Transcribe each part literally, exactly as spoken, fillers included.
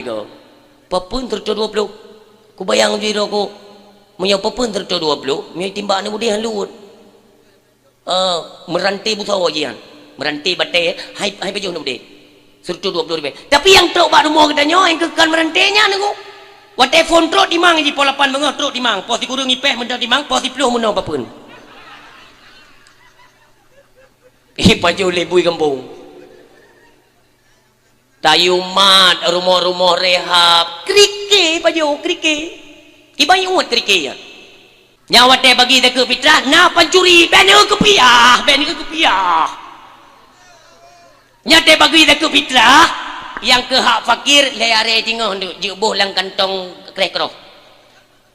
Go. Peue phon sireutoh dua ploh. Kubayang jih droe ku. Meunyoe peue phon sireutoh dua ploh, meunyoe timbak aneuk udeh han luwot. Eh, meurante busoe jih nyan. Meurante batèe, hai, hai pajoh aneuk udeh. Sireutoh dua ploh ribèe. Tapi nyang trok bak rumoh geutanyoe, nyang keu kon meurante nyan, Teungku. Watèe phon trok timang jih, poh lapan beungoh trok timang, poh sikureueng ipèh mantong timang, poh siploh meunoe peue phon. Ih, pajoh lé bui gampông. Tayue mat rumoh-rumoh rehab, krike pajoh, krike. Kiban uet krike nyan. Nyan watèe bagi zakeuet fitrah, na pancuri, bèk neukeupiah, bèk neukeupiah. Nyan watèe bagi zakeuet fitrah, nyang keu hak fakir, lhèe arèe singoh neuk jeuet boh lam kantong kreh keudroe.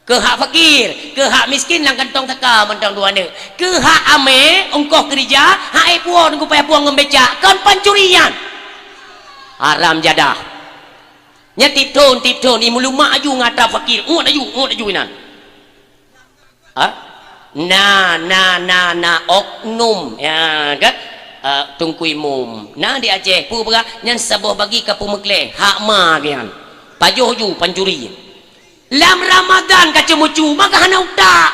Keu hak fakir, keu hak miskin lam kantong saka mantong dua neuk. Keu hak amé, ongkoh keurija, hak éh puwoe ngon payah puwoe ngon becak, kon pancuri nyan. Haram jadah. Nyan tiep thon, tiep thon, imeulumak aju ngon atra fakir, uet aju, uet aju inan. Ha? Na, na, na, na, oknum, ya kan? Ah, Teungku Imum. Na di Aceh, peue peugah, nyan saboh bagi ka peumeuklèe, hak ma geuh nyan. Pajoh ju, pancuri. Lam Ramadan ka ceumeucue, maka hana utak.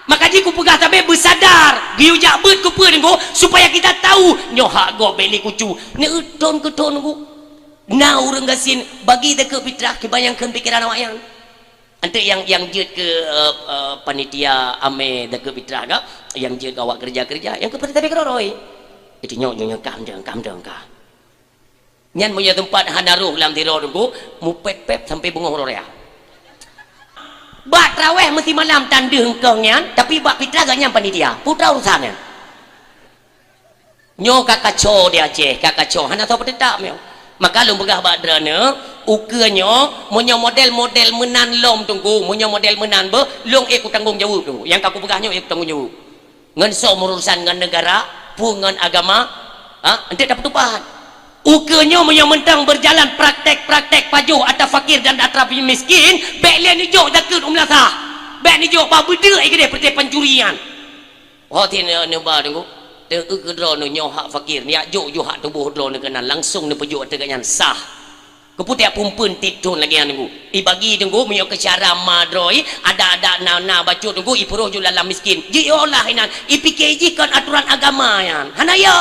Maka jih kupeugah sabe beusadar, geuyue jak beuet keu peue Teungku, supaya kita tahu nyoe hak gob bèk lé kucue. Neuthon keu thon Teungku. Na ureueng gasien bagi zakeuet fitrah kiban nyang kheun pikeran awaknyan. Enteuk nyang, nyang jeuet keu, eh, eh, panitia amé zakeuet fitrah ka, nyang jeuet keu awak keureuja-keureuja, nyang keu panitia keudroe-droe. Itu nyoe, nyoe, nyoe kah, nyoe kah, nyoe kah. Nyan meunyoe teumpat hana roh lam sidroe Teungku, mupèp-pèp sampai beungoh uroe raya. Bak traweh meusimalam tan deuh eungkong nyan, tapi bak fitrah gobnyan panitia. Putra urusan nyan. Nyoe ka kaco di Aceh, ka kaco, hana soe peuteutap nyoe. Maka lôn peugah bak droeneuh, ukeue nyoe, meunyoe model-model meunan lom Teungku, meunyoe model meunan beuh, lôn ék kutanggong jaweueb Teungku. Nyang ka kupeugah nyoe ék kutanggong jaweueb. Ngon soe meurusan ngon neugara, peue ngon agama, ha, enteuk tapeutupat. Ukeue nyoe meunyoe mantong beujalan praktek-praktek pajoh atra fakir dan atra miskin, bèk lé neujok zakeuet u meulasah. Bèk neujok bak beudeuk i keudeh peureté pancuri nyan. Ho teuh neu-, neuba Teungku, teueu keu droeneuh nyoe hak fakir, neujak jok ju hak tuboh droeneuh keunan, langsong neupeujok ateueh gobnyan sah. Keupeue tiep phon-phon tiep thon lagèe nyan Teungku. Ibagi Teungku, meunyoe keu cara ma droe, adak-adak na, na bacut Teungku, ipeuroh ju lam miskin. Jiolah inan, ipike jih kon aturan agama nyan. Hana yo.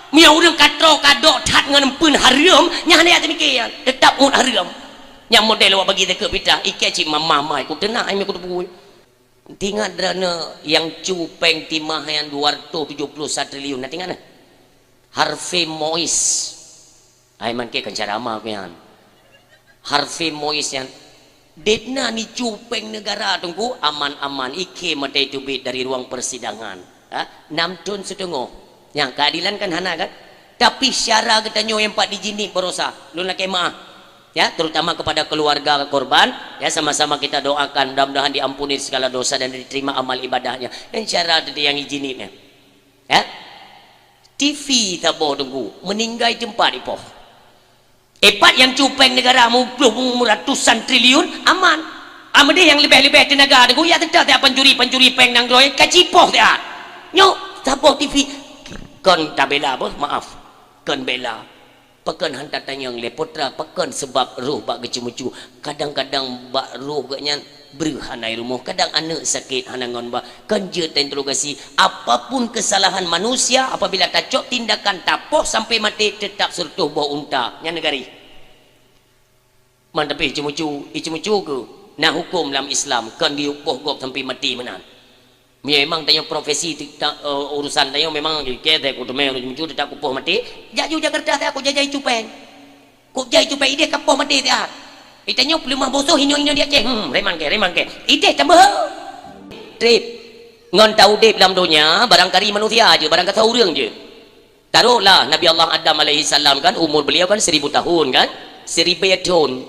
Meunyoe ureueng ka troe ka dok that ngon phon hareuem, nyan hana jak teumike nyan. Teutap ngon hareuem. Nyan model awak bagi zakeuet fitrah, ikèe cit mamah mai, kuteunah ai meu kuteupue. Teuingat droeneuh nyang cu péng timah nyan dua ratus tujoh puluh sa triliun, na teuingat na? Harvey Mois. Ai mangke kan cara ma ku nyan. Harvey Mois nyan. Debna ni cu péng neugara Teungku, aman-aman, ikhe maté teubiet dari ruang persidangan. Ha? Nam thon siteungoh. Nyan keadilan kan hana kan? Tapi syara geutanyoe nyang pat dijinit baroesa. Lôn lakèe meu'ah. Ya, terutama kepada keluarga korban, ya, sama-sama kita doakan mudah-mudahan diampuni segala dosa dan diterima amal ibadahnya. Dan syara teuh nyang ijinit nyan. Ya. T V saboh Teungku, meuninggai teumpat ipoh. Ipat nyang cu péng neugara muploh ratusan triliun, aman. Ameudeh nyang leubeh-leubeh teunaga Teungku, ya teutap siat pancuri-pancuri péng nanggroe, ka jipoh siat. Nyoe, saboh T V. Kon tabela beuh, maaf. Kon bela. Pakon han tatanyong lé putra, pakon seubab roh bak geuceumeucue. Kadang-kadang bak roh geuh nyan breuh hana i rumoh, kadang aneuk sakét hana ngon ba. Kon jeuet tainterogasi, apapun kesalahan manusia, apabila tacok tindakan tapoh sampai maté, teutap sireutoh boh unta. Nyan neugari. Man tapi iceumeucue, iceumeucue keuh na huköm lam Islam, kon geuyue poh gob sampai maté meunan. Meunyoe memang tanyoe profesi ti-, ta-, eh, urusan tanyoe memang jikeu teuh kuteumé ureueng ceumeucue teutap kupoh maté, jak ju Jakarta teuh kujajai cupéng. Kujai cupéng ideh kapoh maté teuh. Itanyoe peuleumah bosoh inong-inong di Aceh, hmm, reman keu, reman keu. Ideh tambah. Trép. Ngon taudép lam donya, barangkali manusia jeuet, barangkali ureueng jeuet. Taruhlah Nabi Allah Adam alaihissalam kan, umur beliau kan seribu tahun kan? Seribèe thon.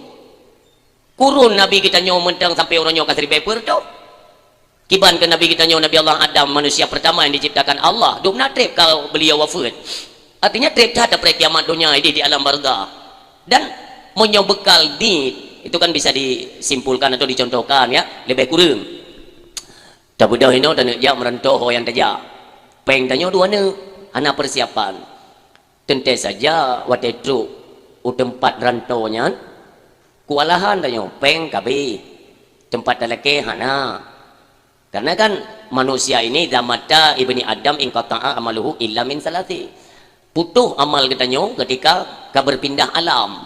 Kurun Nabi geutanyoe mantong sampai uroe nyoe ka seribèe peuet thon. Kiban keu Nabi geutanyoe Nabi Allah Adam, manusia pertama yang diciptakan Allah. Dum na trép ka beliau wafeuet. Artinya trép that daripada kiamat donya ini di alam barzakh. Dan meunyoe beukal ni, itu kan bisa disimpulkan atau dicontohkan ya, lebih kurang. Tabeudôh inoe taneuk jak meurantô ho nyang tajak. Péng tanyoe dua neuk, hana persiapan. Teuntèe saja watèe trok u teumpat rantô nyan, Kewalahan tanyoe, péng ka abéh, teumpat talakée hana. Karena kan manusia ini, "Idza mata ibni Adam inqata'a amaluhu illa min salasi." Putoh amal geutanyoe ketika ka berpindah alam.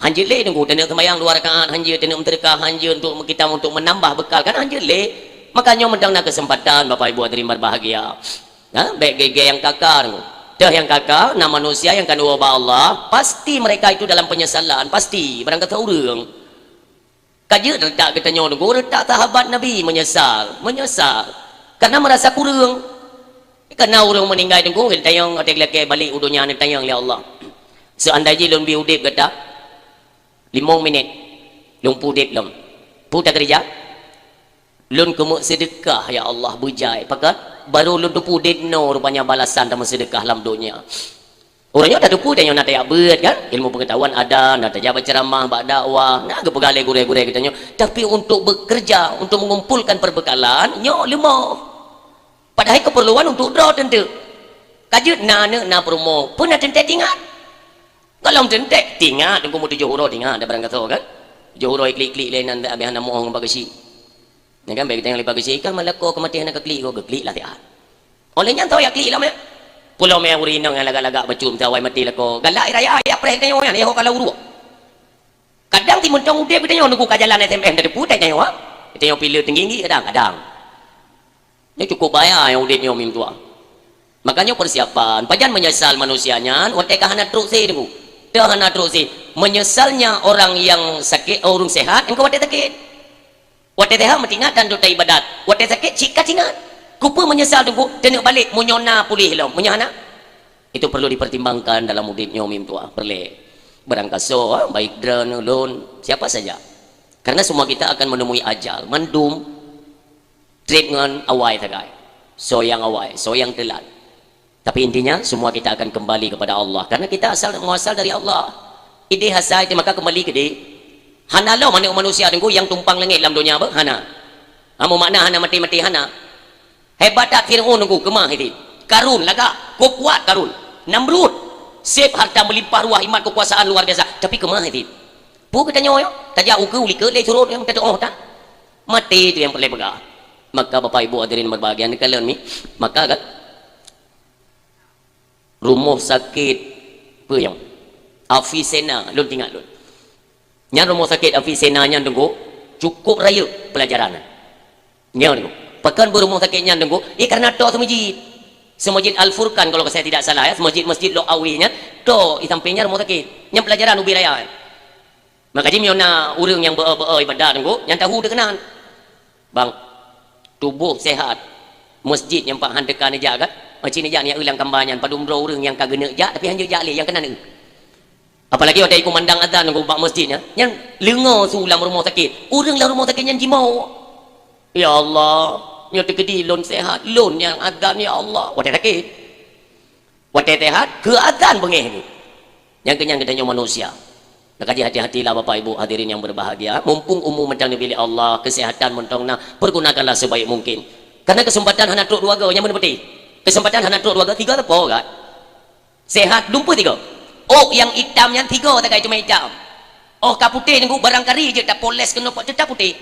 Hanjeuet lé teungku, taneuk seumayang dua rakaat, hanjeuet taneuk meuseudeukah, hanjeuet untuk kita untuk menambah bekal, kan hanjeuet lé. Makanya mantong na kesempatan, Bapak Ibu hadirin berbahagia. Ha, bék gét-gét nyang ka-ka. Teuh nyang ka-ka, na manusia nyang ka neuwoe bak Allah, pasti mereka itu dalam penyesalan, pasti, barang kata ureuëng. Ka jeuet reutak geutanyoe teungku, reutak sahabat Nabi menyesal, menyesal. Karena merasa kureueng. Karena ureuëng meuninggai teungku, geutanyoe watée geulakée balek u donya neutanyong lé Allah. Seandai jih lôn bi udeb gata, limong minét, lôn peudeb lom. Peue takeurija? Lôn keumeuk seudeukah, ya Allah, beujai. Pakon? Barô lôn teupeue udeb noe rupanya balasan tameuseudekah lam donya. Uroe nyoe tateupeue tanyoe na tajak beuet kan? Ilmu pengetahuan ada, na tajak beuceramah, bak dakwah, na geupeugah lé gurée-gurée geutanyoe. Tapi untuk bekerja, untuk mengumpulkan perbekalan, nyoe leumoh. Padahai keperluan untuk droe teunteuk. Ka jeuet na aneuk na peurumoh, peue na teuntée tingat. Gohlom teuntée tingat, teungku meutujoh uroe tingat, dak barang gasoe kan? Tujoh uroe klik-klik lé nan habéh hana moh ngon bagasi. Nyan kan, bék geutanyoe leupah geuchik, kan malako keumaté hana geuklik, goe geuklik lah siat. Óh lheueh nyan tho jak klik lom nyan. Peulom nyan ureuëng inong nyang lagak-lagak bacut meusawa maté lakoe. Galak raya, ya preh geutanyoe nyan, ya ho kalau uruek. Kadang timeuntong udeb geutanyoe nunggu ka jalan S M S tateupeue geutanyoe, ha? Geutanyoe pileue tinggi-tinggi kadang-kadang. Nyoe cukup bahaya nyang udeb nyoe meutuah. Makanya persiapan, pajan menyesal manusia nyan, watée ka hana trok sé teungku. Teuh hana trok sé. Menyesalnya orang yang sakit, ureuëng sehat, engkau watée sakit. Watée sehat meutingat dan dota ibadat. Watée sakét cit ka tingat. Kupeue menyesal teungku, taneuk balek meunyoe na puléh lom, meunyoe hana. Itu perlu dipertimbangkan dalam udeb nyoe meutuah, peureulée. Barangkasoe, ha, baik droeneuh lôn, siapa saja. Karena semua kita akan menemui ajal, mandum treb ngon awai sagai. Soe nyang awai, soe nyang teulat. Tapi intinya, semua kita akan kembali kepada Allah. Karena kita asal muasal dari Allah. Idéh asai teuh maka kembali keudéh. Hana lom aneuk manusia teungku nyang tumpang langét lam donya beuh, hana. Ha, meumakna hana maté-maté, hana. Hebat that Fir'aun teungku, keumah itit. Karun lagak, kuat-kuat Karun. Namrud, seb harta meulimpah ruah, imat keukuasaan luar biasa, tapi keumah itit. Peue geutanyoe nyoe, tajak ukeue u likot lé surot nyang teutuoh that. Maté tu nyang peureulée peugah. Maka Bapak Ibu hadirin berbahagia, neukalon mi, maka kan rumoh sakét peue nyang Avicenna, lôn teuingat lôn. Nyan rumoh sakét Avicenna nyan teungku, cukup rayeuk peulajaran nyan. Nyan teungku. Pakon beurumoh sakét nyan teungku? Eh, karena toe seumeujid. Seumeujid Al-Furqan kalau saya tidak salah ya, seumeujid Masjid Lhokseumawe nyan, toe di samping nyan rumoh sakét. Nyan peulajaran ubé raya nyan. Maka jih meunyoe na ureuëng nyang beu-e-beu-e ibadat teungku, nyan tahu teuh keunan. Bang, tuboh sehat. Masjid nyang pat han teuka neujak kan? Macam neujak neujak ulang kamba nyan, padum droe ureuëng nyang ka geuneuk jak, tapi hanjeuet jak lé, nyang keunan eu. Apalagi watée jikumandang azan teungku bak masjid nyan, nyan leungoe su lam rumoh sakét. Ureuëng lam rumoh sakét nyan jimawök. Ya Allah, nyoe teukeudi lôn sehat, lôn nyang azan, ya Allah. Watée sakét. Watée sehat, keu azan beungéh ni. Nyang keunyan geutanyoe manusia. Maka jih hati-hatilah Bapak Ibu hadirin yang berbahagia. Mumpung umu mantong neubri lé Allah, kesehatan mantong na, pergunakanlah sebaik mungkin. Karena kesempatan hana trok dua go, nyang beuna peutéh. Kesempatan hana trok dua go, tiga teupok kan? Sehat, lumpuh tiga. Oh, nyang itam nyan tiga tagai cuma itam. Oh, ka putéh teungku, barangkari jeuet tapoles keunoe teutap putéh.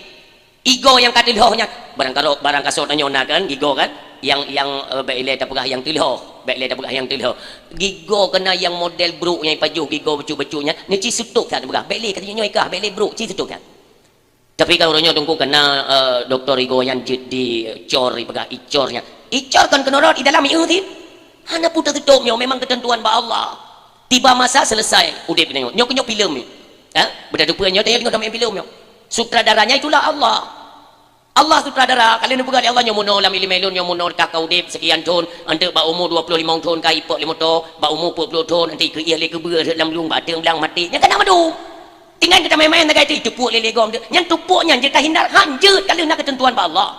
Igo nyang ka teulhoh nyan, barangkaro-, barangkasoe tanyoe na kan, gigo kan, nyang, nyang, eh, bék ilée tapeugah nyang teulhoh, bék ilée tapeugah nyang teulhoh. Gigo keunan nyang model brok nyang ipajoh gigo bacut-bacut nyan, neuci seutôb that tapeugah, bék lé ka nyoe kah, bék lé brok, ci seutôb that. Tapi kan uroe nyoe teungku keunan, eh, doktor igo nyan jeuet dicor, ipeugah icor nyan. Icor kon keunorot i dalam ié sit. Hana peue teuseutôb nyoe, memang keuteuntuan bak Allah. Tiba masa selesai udeb nyoe. Nyoe keuh nyoe filem nyoe. Ha? Beutateupeue nyoe, tanyoe teungoh tameu'en filem nyoe. Sutradaranya itulah Allah. Allah sutradara, ka lheueh neupeugah lé Allah nyoe meunoe lam iéleumé lôn, nyoe meunoe kah ka udeb seukian thon, eunteuk bak umu dua puluh limong thon ka ipok lé moto, bak umu peuet puluh thon eunteuk keu iéh lé keubeue rhot lam lueng bak ateueng blang maté. Nyan ka na mandum. Tinggai geutamé-mé sagai teuh teupuek lé légom teuh. Nyan teupuek nyan jeuet tahindar, hanjeuet ka lheueh na keuteuntuan bak Allah.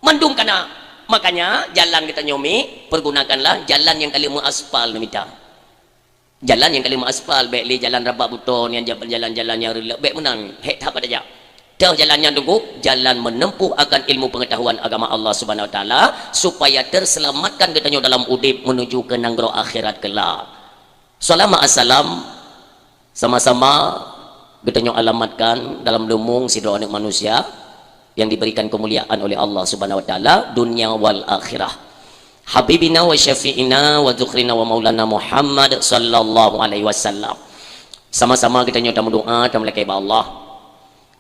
Mandum ka na. Makanya jalan geutanyoe mi, pergunakanlah jalan nyang ka lheueh meuaspal neumita. Jalan nyang ka lheueh meuaspal, bék lé jalan rabak butong, nyang ja-, jalan-jalan nyang reuleuek, bék meunan, hék that bak tajak. Teuh jalan nyan teungku, jalan menempuh akan ilmu pengetahuan agama Allah Subhanahu Wa Taala, supaya terselamatkan geutanyoe dalam udeb menuju ke nanggroe akhirat kelak. Salam ma'assalam, sama-sama Geutanyoe alamatkan dalam leumbung sidroe aneuëk manusia yang diberikan kemuliaan oleh Allah Subhanahu wa Taala dunia wal akhirah. Habibina wa syafi'ina wa dzukhrina wa maulana Muhammad sallallahu alaihi wasallam. Sama-sama geutanyoe tameudoa, tameulakée bak Allah.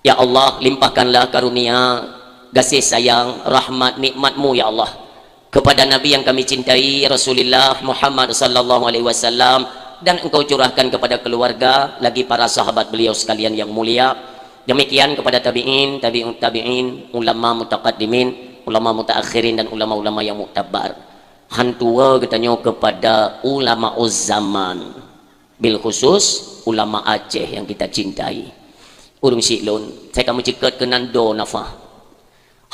Ya Allah, limpahkanlah karunia, gaséh sayang, rahmat, nikmat-Mu, ya Allah, kepada Nabi yang kami cintai, Rasulullah Muhammad sallallahu alaihi wasallam, dan Engkau curahkan kepada keluarga, lagi para sahabat beliau sekalian yang mulia. Demikian kepada tabi'in, tabi'ut tabi'in, ulama mutaqaddimin, ulama mutaakhirin, dan ulama-ulama yang muktabar. Han tuwoe geutanyoe kepada ulama zaman, bil khusus ulama Aceh yang kita cintai. Ureuëng syiek lôn, saya ka meuceukeut keunan do nafah.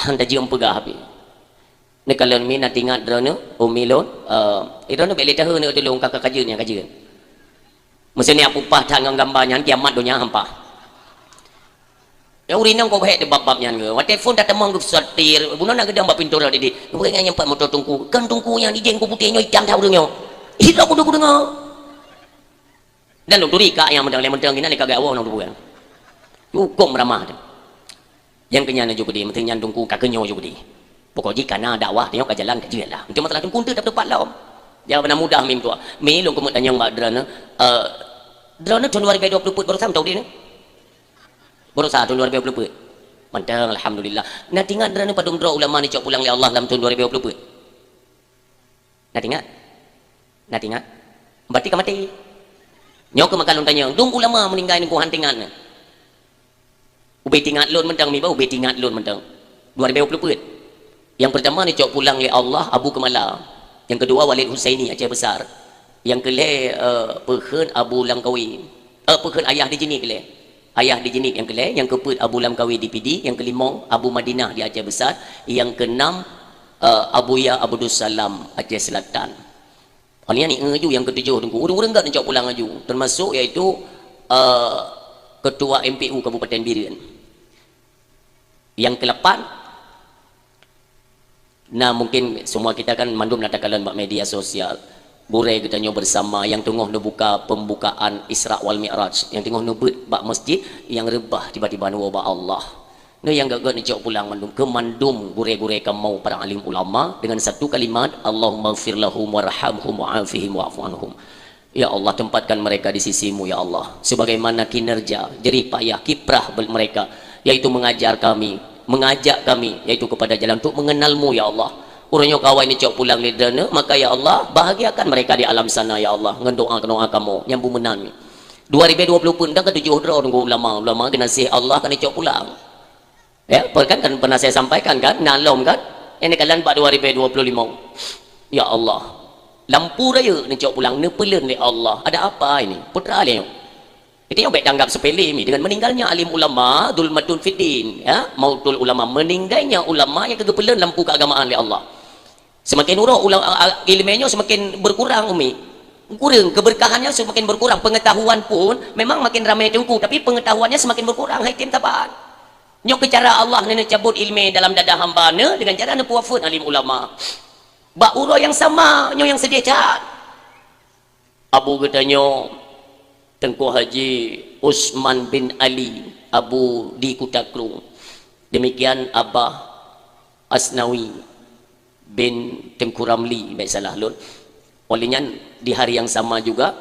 Han tajeuem peugah pih. Neukalon mi na tingat droeneuh, umi lôn, eh, droeneuh bék lé tahe neuh tulông ka, ka kajeuen nyang kajeuen. Meuseunia pupah that ngon gamba nyan kiamat donya hampa. Ya ureuëng inong kok hék bab-bab nyan ke. Watée phon tateumong geuh satir, bunoe na geudong bak pintoe rot idi. Ureuëng nyan nyampat moto tungku. Kan tungku nyan ijén ku putéh nyoe itam that ureuëng nyoe. Ih, lok kudu kudeungoe. Dan lôn turi kak nyang mantong lé mantong inan ka gawah nang tubukan. Huköm ramah tu. Nyang keunyan ju keudi, meuteun nyan dungku ka keunyoe ju keudi. Pokok jih kana dakwah tanyoe ka jalan ka jeuet lah. Untuk masalah dungku tu tepat lom. Jangan pernah mudah mim tu. Mi lôn keumeuk tanyong bak droeneuh, eh, droeneuh thon dua ribu dua puluh peuet baroesa mantong di ni. Baroesa thon dua ribu dua puluh peuet. Mantong alhamdulillah. Na tingat droeneuh padum droe ulama neucok pulang lé Allah lam thon dua ribu dua puluh peuet. Na tingat? Na tingat? Berarti ka maté. Nyoe keuh maka lôn tanyong, dum ulama meuninggai nungku han tingat nyoe. Ubé tingat lôn mantong mi ba, ubé tingat lôn mantong. Dua ribu dua puluh peuet. Yang pertama neucok pulang lé Allah Abu Keumala. Yang kedua Walid Husaini Aceh Besar. Yang keulhée, eh, peukheun Abu Langkawi. Eh, peukheun Ayah di Jeunieb keulhée. Ayah di Jeunieb nyang keulhée, nyang keupeuet Abu Langkawi di Pidie, nyang keulimong Abu Madinah di Aceh Besar, nyang keunam, eh, Abuya Abdussalam Aceh Selatan. Hal nyan, eh, ju nyang keutujoh teungku. Ureuëng-ureuëng gét neucok pulang laju, termasuk iaitu, eh, Ketua M P U Kabupaten Bireuen. Nyang keulapan, nah, mungkin semua kita kan mandum na takalon bak media sosial. Gurée geutanyoe bersama nyang teungoh neubuka pembukaan Isra wal Mi'raj, nyang teungoh neubeuet bak masjid nyang reubah tiba-tiba neuwoe bak Allah. Nyoe nyang gét-gét neucok pulang mandum, keu mandum gurée-gurée kamoe para alim ulama dengan satu kalimat, "Allahummaghfir lahum warhamhum wa'afihim wa'fu anhum." Ya Allah, tempatkan mereka di sisi-Mu, ya Allah, sebagaimana kinerja, jerih payah, kiprah be-, mereka, yaitu mengajar kami, mengajak kami, yaitu kepada jalan untuk mengenal-Mu, ya Allah. Uroe nyoe ka awai neucok pulang lé droeneuh, maka, ya Allah, bahagiakan mereka di alam sana, ya Allah, ngon doa-doa kamoe nyang beumeunan. Dua ribu dua puluh peuet dah ka tujoh droe nunggu ulama, ulama geunaséh Allah ka neucok pulang. Ya, apa kan, kan pernah saya sampaikan kan, na lom kan? Ini kalian bak dua ribu dua puluh lima. Ya Allah, lampu raya neucok pulang, neupeuleuen lé Allah. Ada apa ini? Putra lé nyoe. Kita nyoe bék tanggap sepele mi dengan meninggalnya alim ulama, zulmatun fiddin, ya, mautul ulama, meninggalnya ulama yang keugeupeuleuen lampu keagamaan lé Allah. Semakin uroe ulang, a, a, ileumé nyoe semakin berkurang, Umi. Kurang, keberkahannya semakin berkurang. Pengetahuan pun memang makin ramai teungku, tapi pengetahuannya semakin berkurang, hai tim taban. Nyoe keu cara Allah neuneucabut ileumé dalam dada hamba neuh dengan cara neupuafeuet alim ulama. Bak uroe nyang sama, nyoe nyang sedih that. Abu geutanyoe, Teungku Haji Usman bin Ali, Abu di Kuta Krueng. Demikian Abah Asnawi bin Teungku Ramli, bék salah lôn. Oleh nyan, di hari yang sama juga,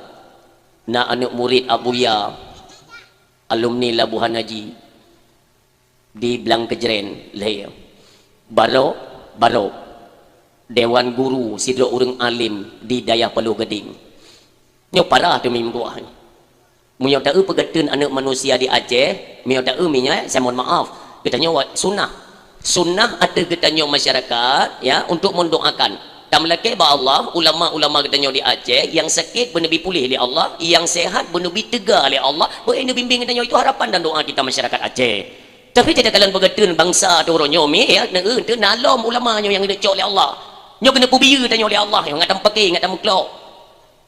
na aneuk murid Abuya, alumni Labuhan Haji, di Blang Keujreng lhée. Barô, barô. Dewan guru sidroe ureuëng alim di Dayah Paloh Gadeng. Nyoe parah teumi meutuah. Meunyoe taeu peugeuteueng aneuk manusia di Aceh, meunyoe taeu minyak, saya mohon maaf, geutanyoe wa-, sunnah. Sunnah ateueh geutanyoe masyarakat, ya, untuk mendoakan. Tameulakée bak Allah, ulama-ulama geutanyoe di Aceh, nyang sakét beuneubi puléh lé Allah, nyang sehat beuneubi teuga lé Allah, beu neubimbing geutanyoe, itu harapan dan doa kita masyarakat Aceh. Tapi tidak kalian peugeuteueng bansa tu uroe nyoe mi, ya, neu-, teu na lom ulama nyoe nyang geucok lé Allah. Nyoe keuneuk peubiyeu tanyoe lé Allah, nyang ngat tampakée, ngat tameuklok.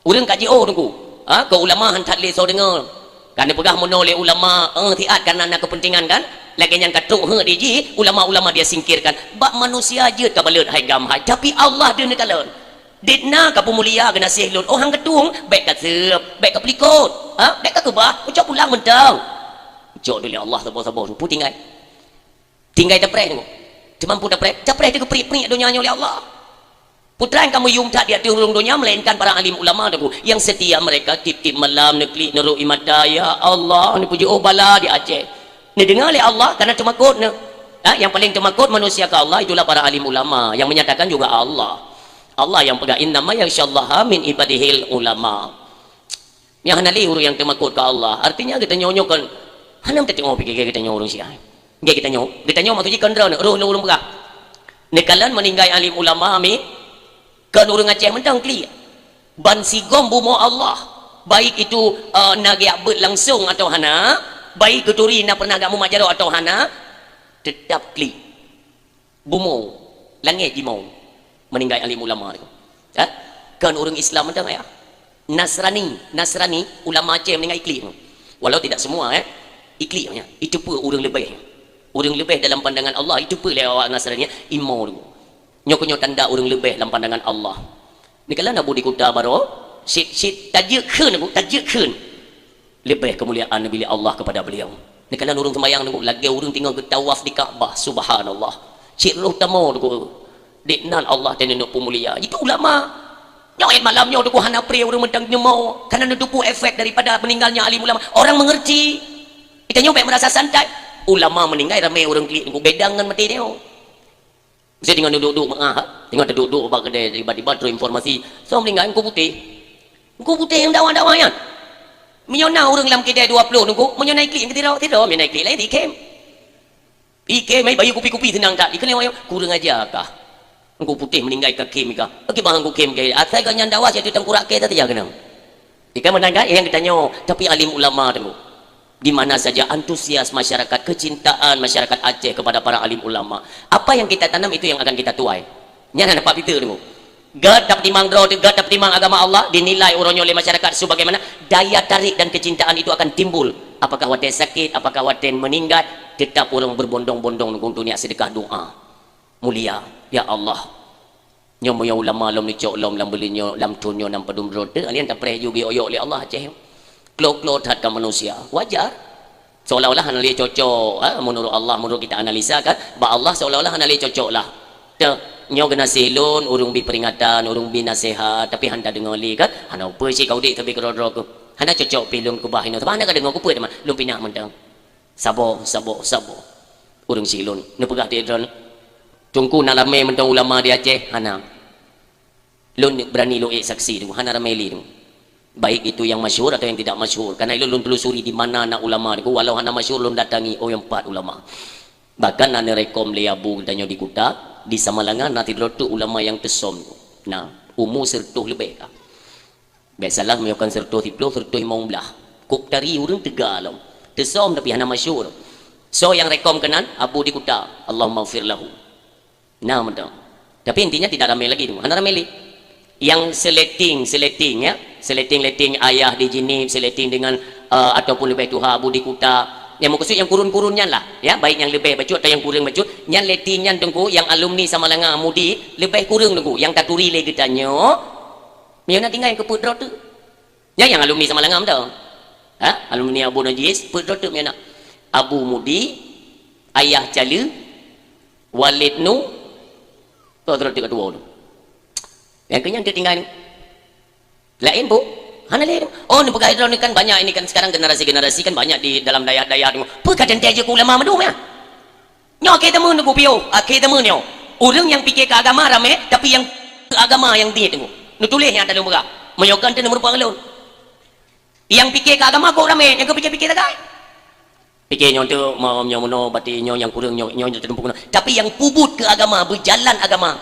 Ureuëng ka jiôh teungku. Ha, keu ulama han that lé soe deungoe. Ka neupeugah meunoe lé ulama, eh, siat kana na keupeuntengan kan? Lagée nyan ka trok heuet di jih, ulama-ulama dia singkirkan. Bak manusia jeuet ka baleuet hai gam hai, tapi Allah deuh neukalon. Dit na ka peumulia geunaséh lôn, oh han geutueng, bék ka seueb, bék ka peulikot. Ha, bék ka keubah, ucok pulang mantong. Cok dulu Allah saboh-saboh tu tinggai. Tinggai tapreh tu. Teuma peue tapreh? Tapreh teuh keupriek-priek donya nyoe lé Allah. Putra nyang ka meuyuem that di ateueh ureuëng donya melainkan para alim ulama tu. Yang setiap mereka tiep-tiep malam neuklik neurok ie mata, "Ya Allah, neupujoe bala di Aceh." Neudeungoe lé Allah karena teumakot ne. Ha, yang paling teumakot manusia ke Allah itulah para alim ulama yang menyatakan juga Allah. Allah yang peugah, "Innama yakhsyallaha min ibadihil ulama." Nyang hana lé ureuëng nyang teumakot keu Allah. Artinya geutanyoe nyoe kon hana teuteungoh pike geutanyoe ureuëng Syiah. Nggak geutanyoe, geutanyoe maksud jih kon droe roh ureuëng peugah. Neukalon meuninggai alim ulama mi kon ureuëng Aceh mantong klik. Ban sigom bumoe Allah, baik itu uh, na geujak beuet langsung atau hana, baik geuturi na pernah gak mumat jaroe atau hana, tetap klik. Bumoe, langét jimoe meuninggai alim ulama tu. Ha? Kon ureuëng Islam mantong ya. Nasrani, Nasrani ulama Aceh meuninggai iklik. Walau tidak semua eh. Iklik nya, itu pun ureuëng leubeh. Ureuëng leubeh dalam pandangan Allah itu pun lé awak Nasrani imo tu. Nyoe keuh nyoe tanda ureuëng leubeh dalam pandangan Allah. Neukalon Abu di Kuta baroe, sit sit tajeuet kheun Abu, tajeuet kheun. Leubeh kemuliaan Nabi Allah kepada beliau. Neukalon ureuëng sembahyang tu lagée ureuëng tinggal geutawaf di Ka'bah, subhanallah. Cit roh tamo tu dek nan Allah dan neuk peumulia. Itu ulama. Nyoe ayat malam nyoe tu hana pre ureuëng mantong nyumo karena neuteupu efek daripada meninggalnya alim ulama. Orang mengerti. Kita nyoe baik merasa santai. Ulama meninggal ramai ureuëng klik nunggu bedang ngan mati dia. Mesti tinggal duduk-duduk mengah, tinggal duduk-duduk bak kedai tiba-tiba terus informasi. So meninggal engku putih. Engku putih yang dakwah-dakwah nyan. Meunyoe na ureuëng lam kedai dua puluh nunggu, meunyoe na iklik yang tidak tidak, meunyoe na iklik lain dikem. Ikem mai bayu kupi-kupi tenang tak? Ikem lewat kurang aja kah? Engku putih meninggal ke kim kah? Bagi bang engku kim ke. Asai kau nyan dakwah jadi tengkurak ke tadi ya kena. Ikan menanggai yang kita nyoe, tapi alim ulama tu. Di mana saja antusias masyarakat, kecintaan masyarakat Aceh kepada para alim ulama. Apa yang kita tanam itu yang akan kita tuai. Nyan nampak Peter tu. Gata petimang droe tu, gata petimang agama Allah, dinilai uroe nyoe oleh masyarakat sebagaimana daya tarik dan kecintaan itu akan timbul. Apakah watée sakit, apakah watée meninggal, tetap ureuëng berbondong-bondong untuk niat sedekah doa. Mulia, ya Allah. Nyoe meunyoe ulama lom neucok lom lam buleuen nyoe, lam thon nyoe nam padum droe teuh, alien tapreh ju geuyok-yok lé Allah Aceh. Klo-klo that ka manusia. Wajar. Seolah-olah hana lé cocok, ha, menurut Allah, menurut kita analisa kan, bak Allah seolah-olah hana lé cocok lah. Teuh, nyoe geunaséh lôn, ureuëng bi peringatan, ureuëng bi nasihat, tapi hana deungoe lé kan, hana upeue cit ka udeb teubi keudroe-droe keuh. Hana cocok pih lôn keubah inoe, sabab hana ka deungoe kupeue teuma, lôn pinah mantong. Saboh, saboh, saboh. Ureuëng silôn, neupeugah di droe, Teungku na ramé mantong ulama di Aceh, hana. Lôn berani lôn ék saksi tu, hana ramé lé tu. Baik itu yang masyhur atau yang tidak masyhur. Karena ilôn lôn telusuri di mana na ulama tu, walau hana masyhur lôn datangi, oh yang pat ulama. Bahkan na neurekom lé Abu geutanyoe di Kuta, di Samalanga na sidroe teuk ulama nyang teusom tu. Nah, umu seureutôh leubeh ka. Biasalah meunyoe kon seureutôh siplôh, seureutôh limong blah. Kok tari ureuëng teuga lom. Teusom tapi hana masyhur. Soe nyang rekom keunan? Abu di Kuta. Allahumma ghfir lahu. Nah, mantong. Tapi intinya tidak ramai lagi tu. Hana ramai lagi. Yang seleting, seleting ya. Seleting-leting ayah di Jeunieb, seleting dengan uh, ataupun lebih tuha Abu di Kuta. Yang maksud yang kurun-kurun nyan lah. Ya, baik yang lebih bacut atau yang kurang bacut. Nyan leting nyan teungku, yang alumni Samalanga Mudi, lebih kurang teungku. Yang taturi lé geutanyoe, meunyoe na tinggai yang keupeuet droe teuk. Nyan nyang alumni Samalanga mantong. Ha? Alumni Abu Najis, peuet droe teuk meunyoe na. Abu Mudi, Ayah Cale, Walid Nu, tu droe teuk keudua tu. Nyang keunyan teuk tinggai ni. Lain bu? Hana lé. Oh, ni peugah droe ni kan banyak ini kan sekarang generasi-generasi kan banyak di dalam dayah-dayah tu. Peue ka teuntèe jeuet keu ulama mandum ya? Nyoe akhé zaman nunggu piôh, akhé zaman nyoe. Ureuëng nyang pike keu agama ramé, tapi nyang keu agama nyang tiet nunggu. Neutuléh nyang ata lôn peugah. Meunyoe kon teuh neumeurumpok ngon lôn. Nyang pike keu agama kok ramé, nyang keu pike-pike sagai. Pike nyoe tu, ma-, nyoe meunoe, bati nyoe nyang kureueng, nyoe, nyoe teutumpuk nyoe. Tapi nyang peubuet keu agama, beujalan agama,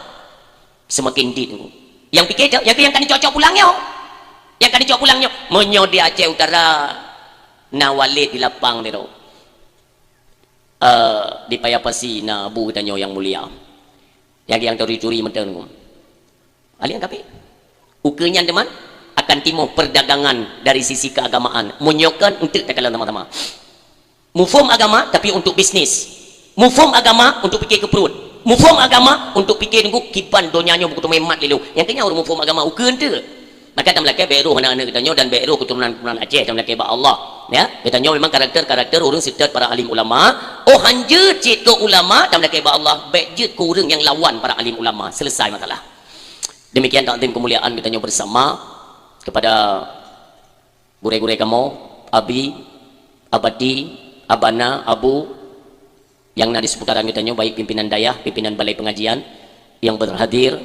seumaken dit nunggu. Nyang pike tu, nyang tu nyang ka neucok-cok pulang nyoe. Nyang ka neucok pulang nyoe. Meunyoe di Aceh Utara, na Walid di Lapang niro. Eh, di Paya Pasi na Abu geutanyoe nyang mulia. Nyang, nyang turi-turi mantong. Ahli nyang kafé. Ukeue nyan teuma akan timoh perdagangan dari sisi keagamaan. Meunyoe kon enteuk takalon sama-sama. Muphom agama tapi untuk bisnis. Muphom agama untuk pikir keu pruet. Muphom agama untuk pikir nunggu kiban donya nyoe buku teumé mat lé lôn. Nyang keu nyan ureuëng muphom agama ukeue enteuk. Maka tameulakée bék roh aneuk-aneuk geutanyoe dan bék roh keuturonan-keuturonan Aceh tameulakée bak Allah. Ya, geutanyoe memang karakter-karakter ureuëng seutôt para alim ulama. Oh, han jeuet cit keu ulama, tameulakée bak Allah, bék jeuet keu ureuëng nyang lawan para alim ulama. Selesai masalah. Demikian takzim kemuliaan geutanyoe bersama kepada gurée-gurée kamoe, abi, abati, abana, abu, nyang na di seputaran geutanyoe, baik pimpinan dayah, pimpinan balai pengajian yang berhadir,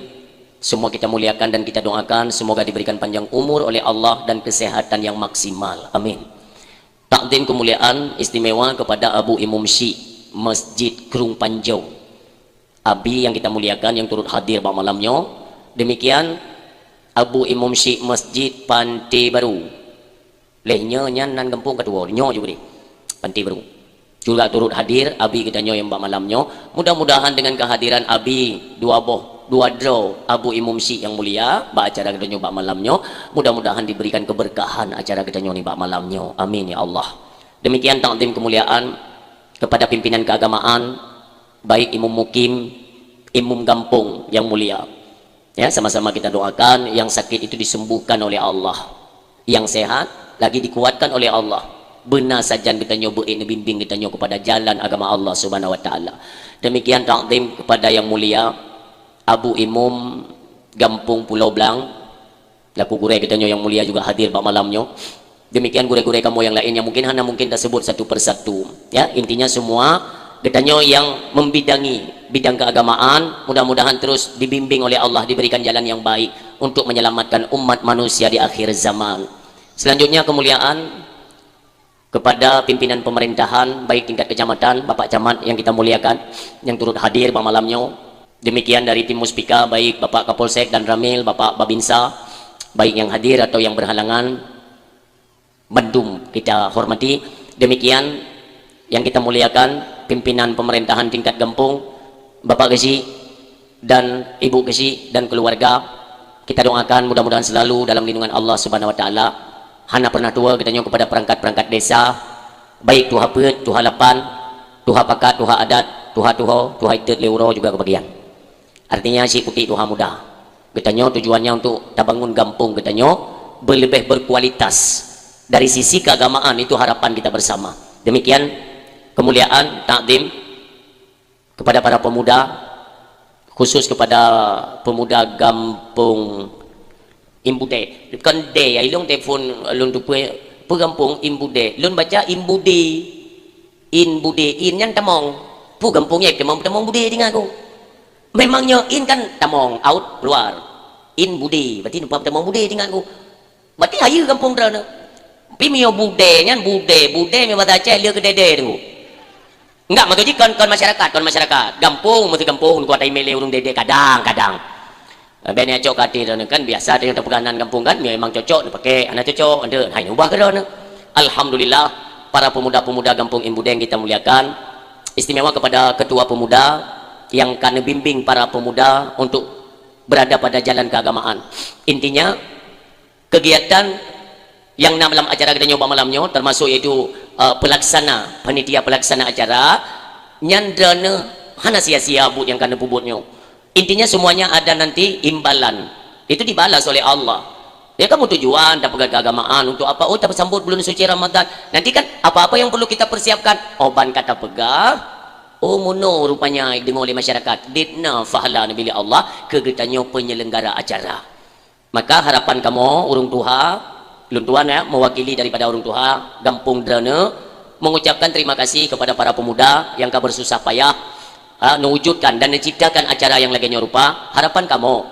semua kita muliakan dan kita doakan semoga diberikan panjang umur oleh Allah dan kesehatan yang maksimal. Amin. Takzim kemuliaan istimewa kepada Abu Imum Syik Masjid Krueng Panjong. Abi yang kita muliakan yang turut hadir bak malam nyoe. Demikian Abu Imum Syik Masjid Pantai Baru. Leh nyoe nyan nan gampông katuwoe, nyoe juga deh. Pantai Baru. Juga turut hadir abi geutanyoe nyang bak malam nyoe. Mudah-mudahan dengan kehadiran abi dua boh, dua droe Abu Imum Syik yang mulia bak acara geutanyoe bak malam nyoe, mudah-mudahan diberikan keberkahan acara geutanyoe ni bak malam nyoe. Amin ya Allah. Demikian takzim kemuliaan kepada pimpinan keagamaan, baik imum mukim, imum gampông yang mulia. Ya, sama-sama kita doakan yang sakit itu disembuhkan oleh Allah. Yang sehat lagi dikuatkan oleh Allah. Beuna sajan geutanyoe beuék neubimbing geutanyoe kepada jalan agama Allah Subhanahu wa taala. Demikian takzim kepada yang mulia Abu Imum Gampông Pulo Blang, laku gurée geutanyoe yang mulia juga hadir bak malam nyoe. Demikian gurée-gurée kamoe yang lain yang mungkin hana mungkin tersebut satu persatu. Ya, intinya semua geutanyoe yang membidangi bidang keagamaan, mudah-mudahan terus dibimbing oleh Allah, diberikan jalan yang baik untuk menyelamatkan umat manusia di akhir zaman. Selanjutnya kemuliaan kepada pimpinan pemerintahan, baik tingkat kecamatan, Bapak Camat yang kita muliakan, yang turut hadir bak malam nyoe. Demikian dari tim Muspika, baik Bapak Kapolsek dan Ramil, Bapak Babinsa, baik yang hadir atau yang berhalangan, bandum kita hormati. Demikian yang kita muliakan pimpinan pemerintahan tingkat gampông, Bapak Geuchik dan Ibu Geuchik dan keluarga. Kita doakan mudah-mudahan selalu dalam lindungan Allah Subhanahu wa taala. Hana pernah tuwoe geutanyoe kepada perangkat-perangkat desa, baik tuha peuet, tuha lapan, tuha pakat, tuha adat, tuha tuho, tuha itet lé uroe juga kebagian. Artinya si putik tuha muda. Geutanyoe tujuannya untuk tabangun gampông geutanyoe beuleubeh berkualitas dari sisi keagamaan, itu harapan kita bersama. Demikian kemuliaan takzim kepada para pemuda, khusus kepada pemuda gampông Imbude. Kon de ya ilong telepon lôn tupeue, peue gampông Imbude. Lôn baca Imbude. Imbude, in nyan tamong. Peue gampông ya tamong, tamong bude tinggai ku. Memang nyoe in kan tamong, out, keluar. Imbude, berarti nupa tamong bude tinggai ku. Berarti hayeue gampông droeneuh. Pi meunyoe bude nyan bude, bude meunyoe bahasa Aceh le keu dede teungku. Enggak, maksud jih kon, kon masyarakat, kon masyarakat. Gampông, mesti gampông, kon ata imé lé ureuëng dede kadang-kadang. Bèk neucok keu até droeneuh kan, biasa tanyoe tapeugah nan gampông kan, memang cocok neupaké, hana cocok, ente hai ubah keu droeneuh. Alhamdulillah, para pemuda-pemuda gampông Imbudeng kita muliakan, istimewa kepada ketua pemuda yang ka neubimbing para pemuda untuk berada pada jalan keagamaan. Intinya, kegiatan nyang na dalam acara geutanyoe bak malam nyoe, termasuk yaitu, eh, pelaksana, panitia pelaksana acara, nyan droeneuh hana sia-sia buet nyang ka neupeubuet nyoe. Intinya semuanya ada nanti imbalan. Itu dibalas oleh Allah. Ya, kamu tujuan tapeugah keagamaan untuk apa? Oh, tapeusambot bulan suci Ramadan. Nanti kan apa-apa yang perlu kita persiapkan. Oh, ban ka tapeugah. Oh, mono rupanya deungoe lé masyarakat. Ditna pahala neubi lé Allah keu geutanyoe penyelenggara acara. Maka harapan kamoe ureuëng tuha, lôn tuan ya, mewakili daripada ureuëng tuha gampông droeneuh, mengucapkan terima kasih kepada para pemuda yang ka bersusah payah, ha, mewujudkan dan menciptakan acara yang lagèe nyoe rupa. Harapan kamoe,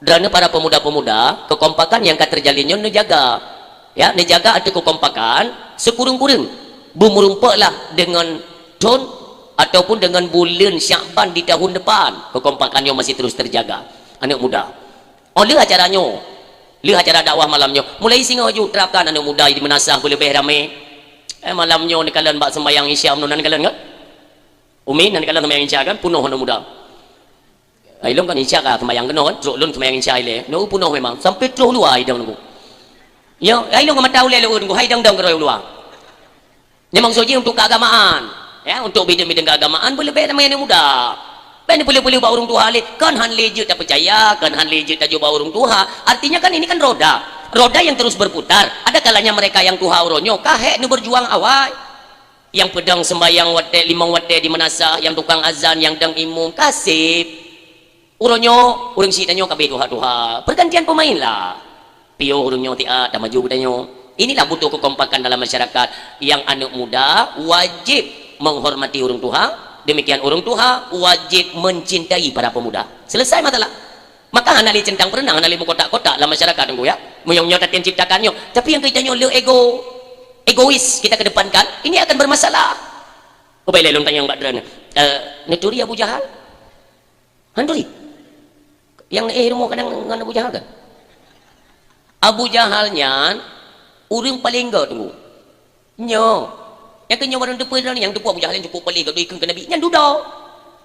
droeneuh para pemuda-pemuda, kekompakan yang ka terjalin nyoe neujaga. Ya, neujaga ateueh kekompakan, sikureueng-kureueng beumeurumpoklah deungon thon ataupun deungon buleuen Syakban di tahun depan. Kekompakan nyoe masih terus terjaga. Aneuk muda. Oh, lheueh acara nyoe, lheueh acara dakwah malam nyoe, mulai singoh ju terapkan aneuk muda di meunasah beuleubeh ramé. Eh, malam nyoe neukalon bak sembahyang Isya, meunan neukalon kan? Umi, neukalon sembahyang Isya kan, peunoh aneuk muda. Ai lôn kan Isya ka sembahyang keunoe kan, trok lôn sembahyang Isya ilèe. Nyoe peunoh memang, sampai troh luwa idong nunggu. Ya, ai lôn ka mata ulèe lôn nunggu, hai dong-dong keudroe luwa. Nyan maksud jih untuk keagamaan. Ya, untuk bidang-bidang keagamaan beuleubeh ramé aneuk muda. Bèk neupeuleueh-peuleueh bak ureuëng tuha lé, kon han lé jeuet tapeucaya, kon han lé jeuet tajok bak ureuëng tuha. Artinya kan ini kan roda. Roda yang terus berputar. Ada kalanya mereka nyang tuha uroe nyoe ka hék neuberjuang awai. Nyang peudong sembahyang watée limong watée di meunasah, nyang tukang azan, nyang dong imum, ka seb. Uroe nyoe, ureuëng syiek tanyoe ka abéh tuha-tuha. Pergantian pemain lah. Piôh ureuëng nyoe tiat, tamaju geutanyoe. Inilah butuh kekompakan dalam masyarakat. Nyang aneuëk muda wajéb menghormati ureuëng tuha, demikian ureuëng tuha wajéb mencintai para pemuda. Selesai masalah. Maka hana lé centang perenang, hana lé meukotak-kotak lam masyarakat, Teungku, ya. Meunyoe nyoe tatem ciptakan nyoe, tapi nyang geutanyoe le ego, egois kita kedepankan, ini akan bermasalah. Ubé lé lôn tanyong bak droeneuh, eh, neuturi Abu Jahal? Han turi? Nyang eh rumoh kadang ngon Abu Jahal kan? Abu Jahal nyan ureuëng paleng göt, Teungku. Nyoe. Nyang keu nyoe barang teupeue droeneuh nyang teupeue Abu Jahal nyang cukup paleng göt ikheun keu Nabi. Nyan dudoe.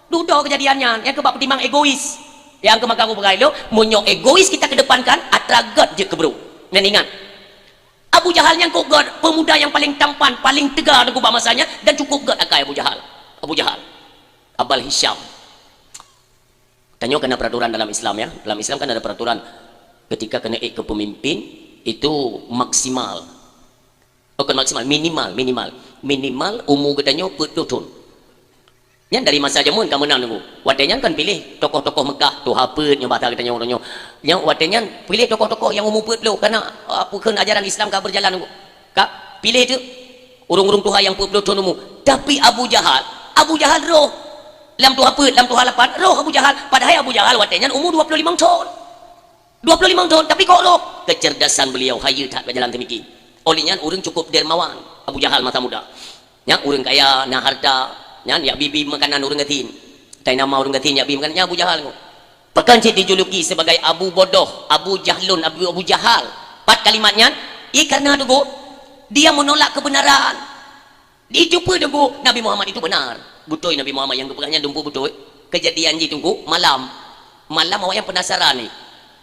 Dudoe keujadian nyan. Nyang keu bak peutimang egois. Nyang keu maka Abu Bakar lo, meunyoe egois kita kedepankan, atra göt jeuet keu brok. Nyan ingat. Abu Jahal nyang kok göt, pemuda nyang paleng tampan, paleng teuga Teungku bak masa nyan dan cukup göt akai Abu Jahal. Abu Jahal. Abal Hisham. Tanyoe kana peraturan dalam Islam, ya. Dalam Islam kan ada peraturan ketika kena ék keu pemimpin itu maksimal. Oh, bukan maksimal, minimal, minimal. Minimal umu geutanyoe peuet ploh thon. Nyan dari masa jameun ka meunan Teungku. Watée nyan kan piléh tokoh-tokoh Mekah, tuha peuet nyoe basa geutanyoe uroe nyoe. Nyang watée nyan piléh tokoh-tokoh nyang umu peuet ploh karena, ah, peukheun ajaran Islam ka berjalan Teungku. Ka piléh teuk ureuëng-ureuëng tuha nyang peuet ploh thon umu. Tapi Abu Jahal, Abu Jahal roh lam tuha peuet, lam tuha lapan, roh Abu Jahal. Padahai Abu Jahal watée nyan umu dua ploh limong thon. Dua ploh limong thon, tapi kok roh? Kecerdasan beliau hayeue that bak jalan teumiki. Oleh nyan ureuëng cukup dermawan, Abu Jahal masa muda. Nyan ureuëng kaya, na harta, nyan jak bi-bi makanan ureuëng gasien. Tai nama ureuëng gasien jak bi makanan, nyan Abu Jahal nyoe. Pakon cit dijuluki sebagai Abu Bodoh, Abu Jahlun, Abu, Abu Jahal. Pat kalimat nyan, i karena Teungku, dia menolak kebenaran. Itu pun Teungku, Nabi Muhammad itu benar. Beutôi Nabi Muhammad nyang geupeugah nyan dumpeue beutôi. Keujadian jih Teungku, malam. Malam awaknyan penasaran ni.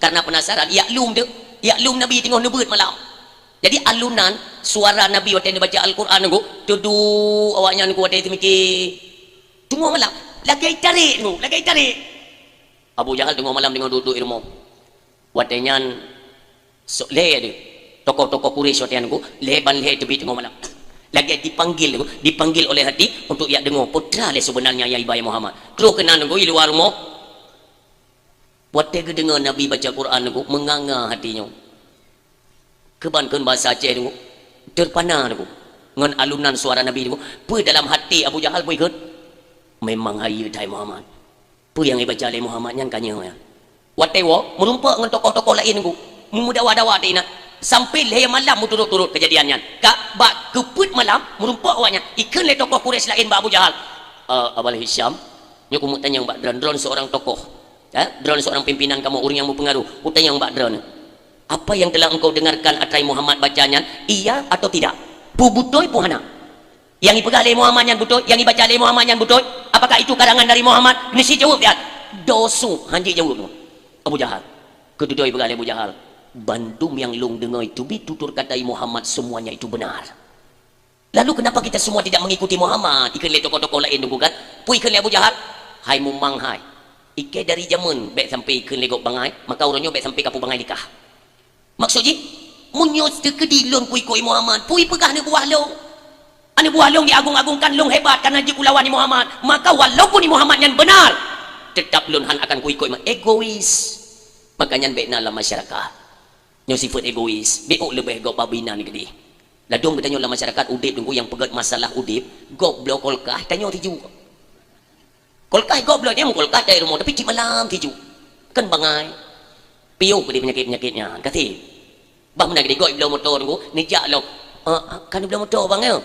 Karena penasaran, jak lom tu, jak lom Nabi teungoh neubeuet malam. Jadi alunan suara Nabi watée neubaca Al-Quran Teungku, teuduek awaknyan Teungku watée teumiki. Teungoh malam, lagée tarék Teungku, lagée tarék. Abu Jahal teungoh malam teungoh duek-duek i rumoh. Watée nyan, sok lhée deh, tokoh-tokoh Quraisy watée nyan Teungku, lhée ban lhée teubiet teungoh malam. Lagée dipanggil Teungku, dipanggil oleh hati untuk jak deungoe, peue teuma lé sebenarnya nyang iba lé Muhammad. Troh keunan Teungku i luwa rumoh. Watée geudeungoe Nabi baca Quran Teungku, meunganga hati nyoe. Keuban kheun bahasa Aceh Teungku, terpana Teungku. Ngon alunan suara Nabi Teungku, peue dalam hati Abu Jahal peue ikheun? Memang hayeue that Muhammad. Peue nyang ibaca lé Muhammad nyan ka nyoe nyan. Watée woe, meurumpok ngon tokoh-tokoh laén Teungku. Meumeudawa-dawa teuingat. Sampai lhée malam meuturot-turot keujadian nyan. Ka bak keupeuet malam, meurumpok awaknyan. Ikheun lé tokoh Quraisy laén bak Abu Jahal. "Eh, Abal Hisham, nyoe kumeu'en tanyong bak droen, droen seorang tokoh. Ya, droen seorang pimpinan kamoe, ureuëng nyang meupeungaroh. Kutanyong bak droen. Apa yang telah engkau dengarkan atra Muhammad baca nyan, iya atau tidak? Peue beutôi, peue hana?" Nyang ipeugah lé Muhammad nyan beutôi, nyang ibaca lé Muhammad nyan beutôi? Apakah itu karangan dari Muhammad? Keuneuk jaweueb nyan. Dosu, hanjeuet jaweueb Abu Jahal. Keududoe ipeugah lé Abu Jahal, "Bandum nyang lôn deungoe itu bi tutur kata Muhammad semuanya itu benar. Lalu kenapa kita semua tidak mengikuti Muhammad?" Ikheun lé tokoh-tokoh laén Teungku kan. Peue ikheun lé Abu Jahal? "Hai mumang hai. Ikei dari jameun bék sampai ikheun lé gob bangai, maka uroe nyoe bék sampai kapeubangai likah." Maksud jih, meunyoe teukeudi lôn kuikoi Muhammad, peue ipeugah aneuk buah lôn? Aneuk buah lôn diagung-agungkan lôn hebat karena jeuet kulawan Muhammad, maka walaupun Muhammad nyan benar, tetap lôn han akan kuikoi. Egois. Maka nyan bék na lam masyarakat. Nyoe sifeuet egois. Bék leubeh gob babi nan keudeh. Ladôm geutanyoe lam masyarakat udeb Teungku nyang peugét masalah udeb, gob bloe kulkas, tanyoe tiju. Kulkas gob bloe nyan kulkas dari rumoh, tapi cit malam tiju. Kan bangai. Piôh keudeh peunyakét-peunyakét nyan, kaseb. Bah meunan keudeh gob bloe moto Teungku, neujak lom. "Ah, ah, ka neubloe moto bang, ya?"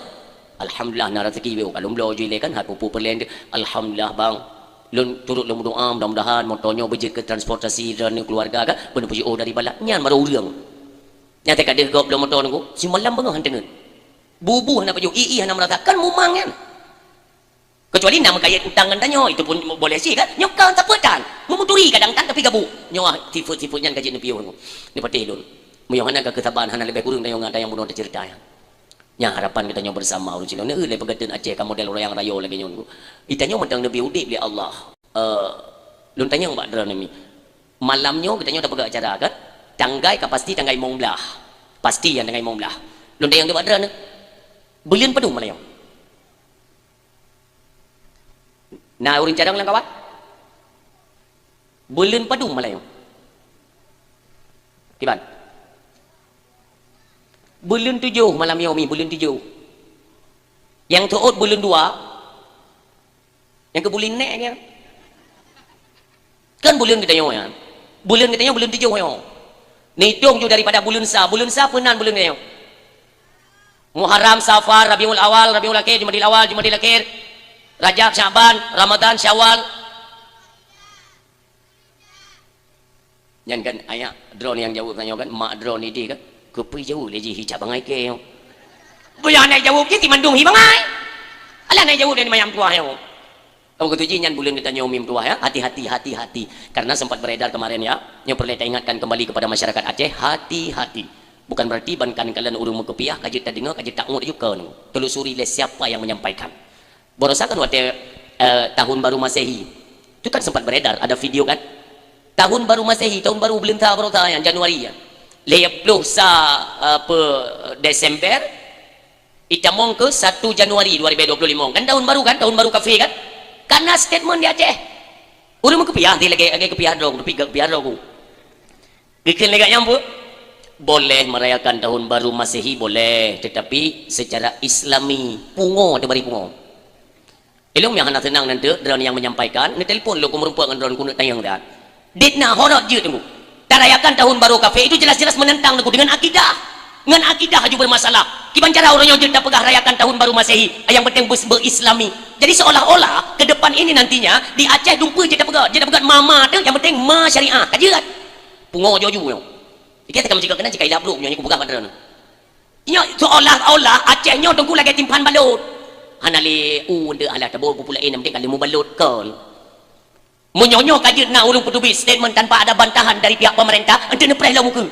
"Alhamdulillah, na raseuki, wéh, ka lôn bloe ju ilée kan, hat peue-peue peureulée." "Alhamdulillah bang, lôn turot lôn meudoa, mudah-mudahan moto nyoe beujeuet keu transportasi droeneuh keuluwarga kan, beuneuh peujiôh dari balat." Nyan baru ureuëng. Nyang teuka deuh gob bloe moto Teungku, simalam beungoh han teungeut. Bubu hana pajoh, i-i hana meurasa, kan mumang nyan. Kecuali na meukayém utang ngon tanyoe, itu pun boleh cit kan? Nyoe ka sapeue tan, meumuturi kadang tan tapi gabuek. Nyoe sifeuet-sifeuet nyan ka jeuet neupiôh Teungku. Neupatéh lôn. Meunyoe hana ka keusaban, hana leubeh kureueng tanyoe ngon ata nyang bunoe teuceurita nyan. Nyan harapan geutanyoe bersama ureuëng sidroe. Neu lé peugöteun Aceh ka model ureuëng nyang rayeuk lagée nyoe Teungku. Geutanyoe mantong neubri udeb lé Allah. Eh, lôn tanyong bak droeneuh mi. Malam nyoe geutanyoe tapeugah acara kan? Tanggai ka pasti tanggai limong blah. Pasti nyan tanggai limong blah. Lôn tanyong bak droeneuh. Buleuen padum malam nyoe? Na ureueng carông lam kawan? Buleuen padum malam nyoe? Kiban? Buleuen tujoh malam nyoe mi, buleuen tujoh. Nyang teuôt buleuen dua. Nyang keu buleuen nèk nyan. Kan buleuen geutanyoe nyan. Buleuen geutanyoe buleuen tujoh nyoe. Neutong ju daripada buleuen sa. Buleuen sa peue nan buleuen geutanyoe? Muharram, Safar, Rabiul Awal, Rabiul Akhir, Jumadil Awal, Jumadil Akhir, Rajab, Sya'ban, Ramadan, Syawal. Nyan kan, ayah droeneuh nyang jaweueb tanyoe kan, mak droeneuh idéh kan, keupeue jaweueb lé jih hicab bangai kèe nyoe. Beuyoh aneuk jaweueb jih ti mandum hi bangai. Alah aneuk jaweueb lé manyam tuah nyoe. Kamu keutu jih nyan buleuen geutanyoe mi meutuah ya, hati-hati, hati-hati. Karena sempat beredar kemarin ya, nyoe peureulèe taingatkan kembali kepada masyarakat Aceh, hati-hati. Bukan berarti ban kan kalon ureueng meukupiah ka jeuet tadeungoe, ka jeuet taôt ju kon. Telusuri lé siapa yang menyampaikan. Barosa kan watèe, eh, tahun baru Masehi. Itu kan sempat beredar, ada video kan? Tahun baru Masehi, tahun baru buleuen sa barosa nyan, Januari nyan. Lhèe ploh sa, eh, apa, Desember, itamong keu satu Januari dua ribu dua puluh lima. Kan tahun baru kan? Tahun baru kafé kan? Karena statement di Aceh. Ureueng meukupiah, nanti lagèe, lagèe kupiah droe, tapi gak kupiah droe ku. Geukheun lé gobnyan peue? Boleh merayakan tahun baru Masehi, boleh, tetapi secara Islami, pungo teuh bari pungo. Ilôn nyang hana seunang nan teuk, droeneuh nyang menyampaikan, neutelepon lôn keu meurumpok ngon droeneuh keuneuk tanyong that. Dit na horot jeuet teungku. Tarayakan tahun baru kafé itu jelas-jelas menentang teungku dengan akidah. Ngon akidah aju bermasalah. Kiban cara ureueng nyoe jeuet tapeugah rayakan tahun baru Masehi, yang penting beu-, beu-Islami. Jadi seolah-olah ke depan ini nantinya di Aceh dumpeue jeuet tapeugah, jeuet tapeugah ma-ma teuh, yang penting ma syariah. Ka jeuet. Pungo ju-ju nyoe. Ikei takam jika keunan jika ilap lom nyoe kupeugah bak droeneuh. Nyoe seolah-olah Aceh nyoe teungku lagèe timphan balot. Hana lé u deuk alah tabô bupu laén, yang penting ka lheueh mubalot kon. Meunyoe nyoe ka jeuet na ureueng peuteubiet statement tanpa ada bantahan dari pihak pemerintah, enteuk neupreh lom ukeue.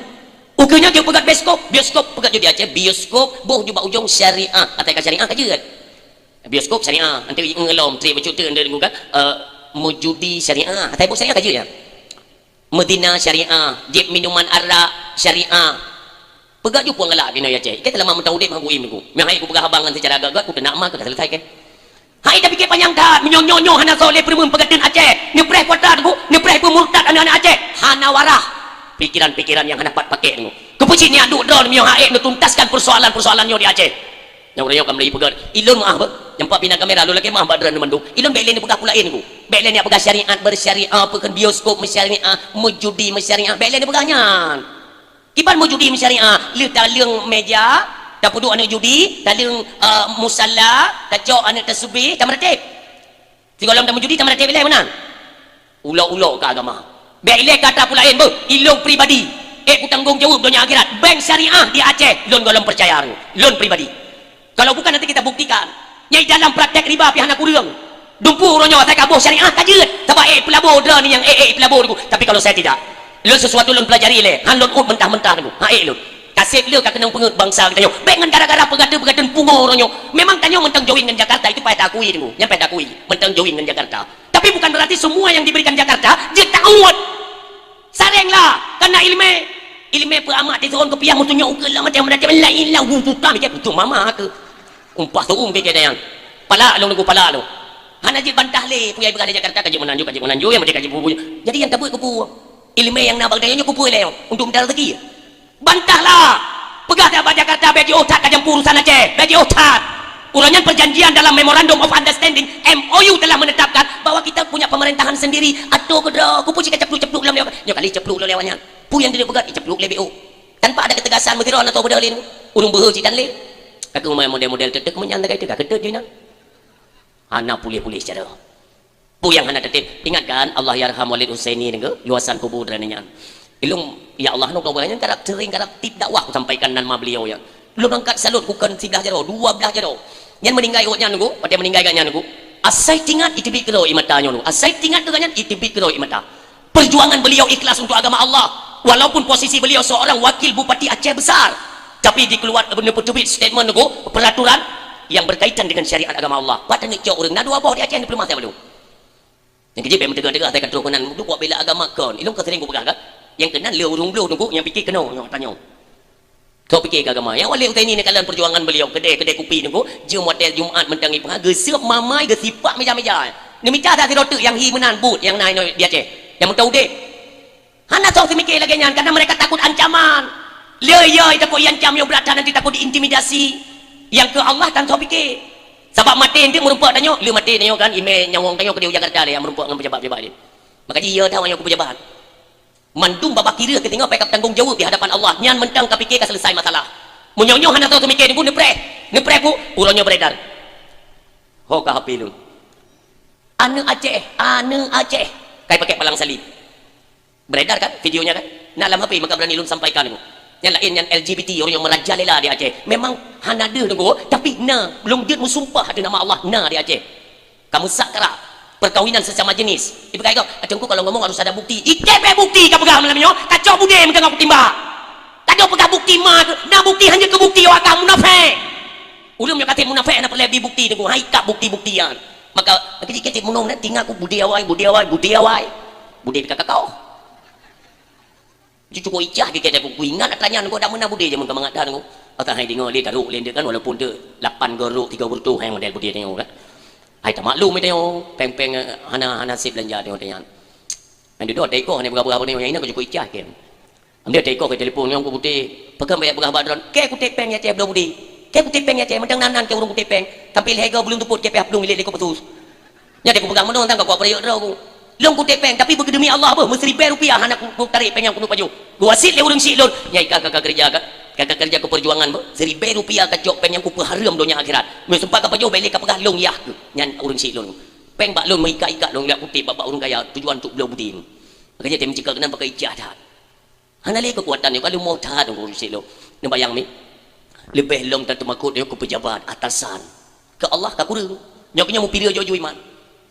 Ukeue nyoe jeuet peugöt bioskop, bioskop peugöt ju di Aceh, bioskop boh ju bak ujong syariah, atai ka syariah ka jeuet. Bioskop syariah, enteuk ngeulom trép bacut teuk enteuk gugat, eh, meujudi syariah, atai boh syariah ka jeuet nyan. Meuzina syariah, jieb minuman arak syariah. Peugah ju puang galak keunoe ya, Ceh. Ikei teulama meuteudeh meuguim ku. Meuhai ku peugah abang ngon seucara agak-agak, ku teunak ma keu ka selesai keh. Hai tapike panyang that, meunyoe nyoe nyoe hana soe lé peureumeun peugateun Aceh, neupreh kuatra ku, neupreh peumurtad aneuk-aneuk Aceh. Hana warah. Pikiran-pikiran nyang hana pat pakek nyoe. Keupeue cit nyak duek droe meunyoe hai neutuntaskan persoalan-persoalan nyoe di Aceh. Nyang uroe nyoe ka meulai peugah, ilôn meu'ah beuh. Nyang pat bina kamera lôn lakée meu'ah bak droeneuh mandum. Ilôn bék lé neupeugah peue laén ku. Bék lé neupeugah syariat bersyariah, peue kheun bioskop meusyariah, meujudi meusyariah. Bék lé neupeugah nyan. Kiban meujudi meusyariah, lheueh taleueng meja, tapeuduek aneuk judi, taleueng, eh, musala, tacok aneuk tasubih, tameuratéb. Sigohlom tameujudi tameuratéb ilée meunan. Ulok-ulok keu agama. Bék ilée kata peue laén beuh, ilôn pribadi. Ék kutanggong jaweueb donya akhirat. Bank syariah di Aceh, lôn gohlom peucaya, lôn pribadi. Kalau bukan, nanti kita buktikan. Nyang dalam praktek riba pih hana kureueng. Dumpeue uroe nyoe asai ka boh syariah ka jeuet. Sabab ék peulabô droeneuh nyang ék-ék peulabô teungku. Tapi kalau saya tidak. Lôn sesuatu lôn pelajari lé, han lôn ôt mentah-mentah teungku. Ha ék lôn. Kaseb lé ka keunong peungeut bansa geutanyoe. Bék ngon gara-gara peugateun-peugateun pungo uroe nyoe. Memang tanyoe mantong join ngon Jakarta, itu payah taakui teungku. Nyan payah taakui. Mantong join ngon Jakarta. Tapi bukan berarti semua yang diberikan Jakarta jeuet taôt. Sareng lah, kana ileumé. Ileumé peu amat teuseurôn keupiah meutunyok ukeue lam até meuratéb laén lah, wu, tutam, ikei tutup mama keu. Umpah tuum keu ikei dayang. Palak lôn nunggu palak lôn. Hana jeuet bantah lé, peue nyang peugah di Jakarta ka jeuet meunan ju, ka jeuet meunan ju, nyang penting ka jeuet bubu. Jadi nyang tabeuet keupeue? Ileumé nyang na bak geutanyoe nyoe keupeue lé nyoe? Untuk mita rezeki. Bantahlah! Peugah that bak Jakarta, bék jiôh that ka jampu urusan Aceh. Bék jiôh that. Uroe nyan perjanjian dalam Memorandum of Understanding, M O U, telah menetapkan bahwa kita punya pemerintahan sendiri. Atô keudroe, keupeue cit ka cepluk-cepluk lom lewat. Nyoe kali cepluk lom lewat nyan. Peue nyang dipeugah, cepluk lé B O. Tanpa ada ketegasan, meusidroe na tôh beudôh lé. Ureueng beuhe cit dan lé. Ka keuh model-model teutek meunyan, ka itu ka keudeuh jih nyan. Hana puléh-puléh cara. Peue nyang hana teutab, ingat kan, Allah yarham Walid Husaini nyoe, luasan kubu droeneuh nyan. Ilôn, ya Allah, nyoe keubangan nyan karab seuring karab tiep dakwah kusampaikan nan ma beliau nyan. Lôn angkat salut kukheun siblah jaroe, dua blah jaroe. Nyan meuninggai awak nyan nunggu, watée meuninggai gobnyan nunggu. Asai tingat iteubiet keudroe ie mata nyoe nunggu. Asai tingat keu gobnyan iteubiet keudroe ie mata. Perjuangan beliau ikhlas untuk agama Allah. Walaupun posisi beliau seorang wakil bupati Aceh Besar, tapi dikeluar, neupeuteubiet statement nunggu, peraturan yang berkaitan dengan syariat agama Allah. Pat taneuk cok ureuëng na dua boh di Aceh neupeuleumah sabe lôn. Nyang keujeuet bék meuteugah-teugah asai ka troh keunan, duek bela agama kon. Ilôn ka sering kupeugah kan? Nyang keunan le ureuëng bloh teungku nyang pike keunoe nyoe tanyoe. Sok pike keu agama. Nyang awai lé Utsaimin neukalon peujuangan beliau keudeh-keudeh kupi teungku, jeuem watée Jumat mantong ipeugah, geuseup mamai, geusipak meja-meja. Neumita that sidroe teuk nyang hi meunan buet nyang na inoe di Aceh. Nyang mantong udeb. Hana soe seumiké lagée nyan, karena mereka takut ancaman. Le yo takut iancam nyang brat that, nanti takut diintimidasi. Nyang keu Allah tan soe pike. Sabab maté eunteuk meurumpok tanyoe, le maté tanyoe kan, imé nyawöng tanyoe keudeh u Jakarta lé nyang meurumpok ngon peujabat-peujabat nyan. Maka jih yo that nyang keu peujabat. Mandum babah kira keutingoe pih ka tanggong jaweueb di hadapan Allah. Nyan mantong ka pike ka seuleusai masalah. Meunyoe nyoe hana soe seumiké teungku neupreh. Neupreh ku, uroe nyoe beredar. Ho ka H P lôn. Aneuk Aceh, aneuk Aceh. Kai pakai palang salib. Beredar kan videonya kan? Na lam H P maka berani lôn sampaikan teungku. Nyang laén nyan L G B T, ureuëng nyang merajalela di Aceh. Memang hana deuh teungku, tapi na, lôn jeuet meusumpah ateueh nama Allah, na di Aceh. Ka meusak krak perkawinan sesama jenis. Ipeugah gob, "Teungku kalau ngomong harus ada bukti." Ikei bèk bukti ka peugah malam nyoe, kacok budé meuteungoh kutimbak. Tadoe peugah bukti ma, na bukti hanya keu bukti awak ka munafék. Ulôn nyoe kata munafék hana peureulée bukti teungku, hai ka bukti-bukti nyan. Maka kecil-kecil munong nak tinggal ku budé awai, budé awai, budé awai. Budé pika kakao. Cucuk icah geuget aku, kuingat atra nyan, kok dak meuna budé jameun ka mangat that aku. Ata hai deungoe lé tarok lé ndeuk kan, walaupun tu lapan go rok tiga burtoh hai model budé nyoe kan. Hai tamaklum itu nyoe, péng-péng, eh, hana, hana sép beulanja nyoe nyan. Hai dudoe teuko hana peugah-peugah nyoe, nyang ina cucuk icah ke. Amde teuko ke telepon nyoe ku putih, peugah banyak peugah bak droen, ke kutek péng ya ceh belum budé. Ke kutek péng ya ceh, mantong nan-nan ke ureuëng kutek péng. Sampai lhèe go belum tupot ke pih belum ilé-ilé ko pesus. Nyan deh kupeugah meunoe tang ka kupeurayeuk droe ku. Lôn kutek péng, tapi beukeudemi Allah beuh, meusiribèe rupiah hana ku, kutarék péng nyang kuneuk pajoh. Geuwasiet lé ureuëng syiek lôn, nyang ka, ka, ka keureuja, ka, ka, ka keureuja keu peujuangan beuh, siribèe rupiah kacok péng nyang kupeuhareuem donya akhirat. Meuseumpah ka pajoh, bèk lé kapeugah lôn yah keuh. Nyan ureuëng syiek lôn. Péng bak lôn meuikat-ikat lôn jak kutek bak, bak ureuëng kaya, tujuan untuk bloe budé. Makajih tem jika keunan pakai ijazah that. Hana lé keukuatan nyoe, ka leumoh that ureuëng syiek lôn. Neubayang mi, leubeh lom tateumakot nyoe keu peujabat, atasan. Keu Allah ka kureueng. Nyoe keunyoe meupireue jôh-jôh iman.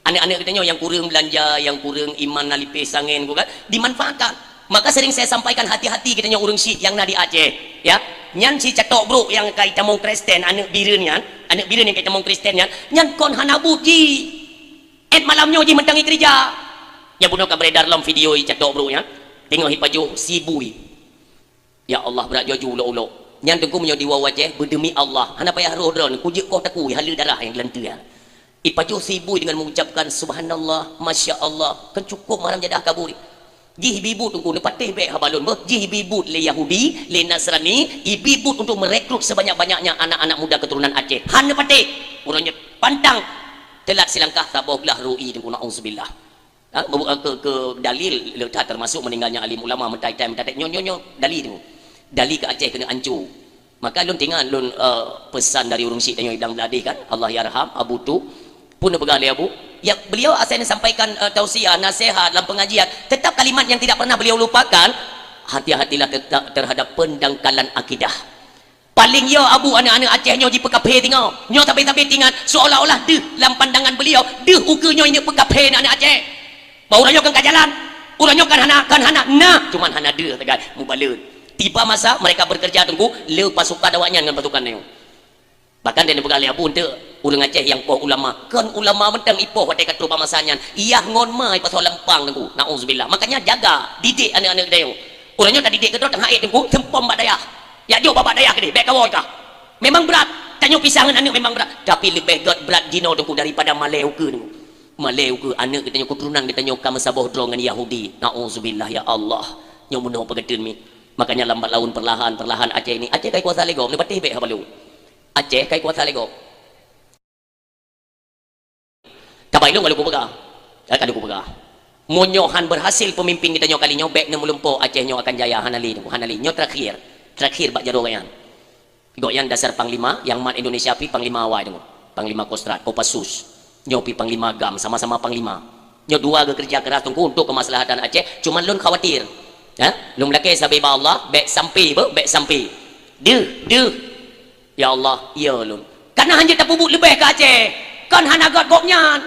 Aneuk-aneuk geutanyoe nyang kureueng beulanja, nyang kureueng iman na lipéh sangen ku kan, dimanfaatkan. Maka sering saya sampaikan hati-hati geutanyoe ureuëng syiek nyang na di Aceh, ya. Nyan si catok brok nyang ka itamong Kristen, aneuk bireuen nyan, aneuk bireuen nyang ka itamong Kristen nyan, nyan kon hana buet jih. Ét malam nyoe jih mantong ikeureuja. Nyang bunoe ka beredar lom video icatok brok nyan. Teungoh ipajoh sibui. Ya Allah, brat jôh-jôh ulok-ulok. Nyan teungku meunyoe di Aceh, beudeumi Allah. Hana payah roh droen, kujeuet koh takui, haleue darah nyang geulanteue. Ipajoh sibui dengan mengucapkan, "Subhanallah, Masya Allah." Kan cukup maram jadah kabur. Jih ibi buet teungku, neupatéh bèk haba lôn beuh. Jih ibi buet lé Yahudi, lé Nasrani, ibi buet untuk merekrut sebanyak-banyaknya anak-anak muda keturunan Aceh. Han neupatéh. Uroe nyoe pantang teulat silangkah saboh glah rui teungku, na'udzubillah. Ha, meubuet keu, keu dalil le that termasuk meninggalnya alim ulama meutai-tai meutai nyoe, nyoe, nyoe dalil tu. Dalil keu Aceh keuneuk anco. Maka lôn tingat lôn, eh, pesan dari ureuëng syiek tanyoe Iblang Bladeh kan, Allahyarham Abu Tu, pun neupeugah lé Abu, ya beliau asai neusampaikan, eh, tausiah, nasihat lam pengajian, tetap kalimat yang tidak pernah beliau lupakan, hati-hatilah tetap terhadap pendangkalan akidah. Paléng yo Abu aneuk-aneuk Aceh nyoe jipeukafé teungoh. Nyoe sabe-sabe tingat seolah-olah deuh lam pandangan beliau, deuh ukeue nyoe ineuk peukafé aneuk-aneuk Aceh. Bah uroe nyoe kan ka jalan. Uroe nyoe kan hana, kan hana. Nah, cuman hana deuh sagai mubaleu. Tiba masa mereka bekerja teungku, le pasukan awaknyan ngon pasukan nyoe. Bahkan dan peugah lé Abu eunteuk ureuëng Aceh nyang poh ulama. Kon ulama mantong ipoh watée ka troh bak masa nyan. Iyah ngon ma ipasoe leumpang teungku. Na'udzubillah. Makanya jaga, didik aneuk-aneuk geutanyoe. Uroe nyoe tadidik keudroe teuh hait teungku, seumpom bak dayah. Jak jok bak dayah keudeh, bèk kawoe kah. Memang brat, tanyoe pisah ngon aneuk memang brat. Tapi leubeh göt brat jinoe teungku daripada malèe ukeue teungku. Malèe ukeue aneuk geutanyoe, keuturonan geutanyoe ka meusaboh droe ngon Yahudi. Na'udzubillah ya Allah. Nyoe meunoe peugeuteuet mi. Makanya lambat laun perlahan, perlahan Aceh ini, Aceh kai kuasa lé gob, neupatéh bèk haba lôn. Aceh kai kuasa lé gob. Tabai lôn ka lôn kupeugah. Ka lôn kupeugah. Meunyoe han berhasil pemimpin geutanyoe kali nyoe, bèk neumeulumpoe Aceh nyoe akan jaya, hana lé, hana lé. Nyoe terakhir. Terakhir bak jaroe nyan. Gobnyan dasar panglima, nyang mat Indonesia pi panglima awai teungku. Panglima Kostrad, Kopassus. Nyoe pi panglima gam, sama-sama panglima. Nyoe dua geukeureuja keras teungku untuk kemaslahatan Aceh, cuman lôn khawatir. Ya, lôn lakèe sabe bak Allah, bèk sampai, beuh, bèk sampai. Deuh, deuh. Ya Allah, ya lôn. Kana hanjeuet tapeubuet leubeh keu Aceh. Kan hana göt gobnyan.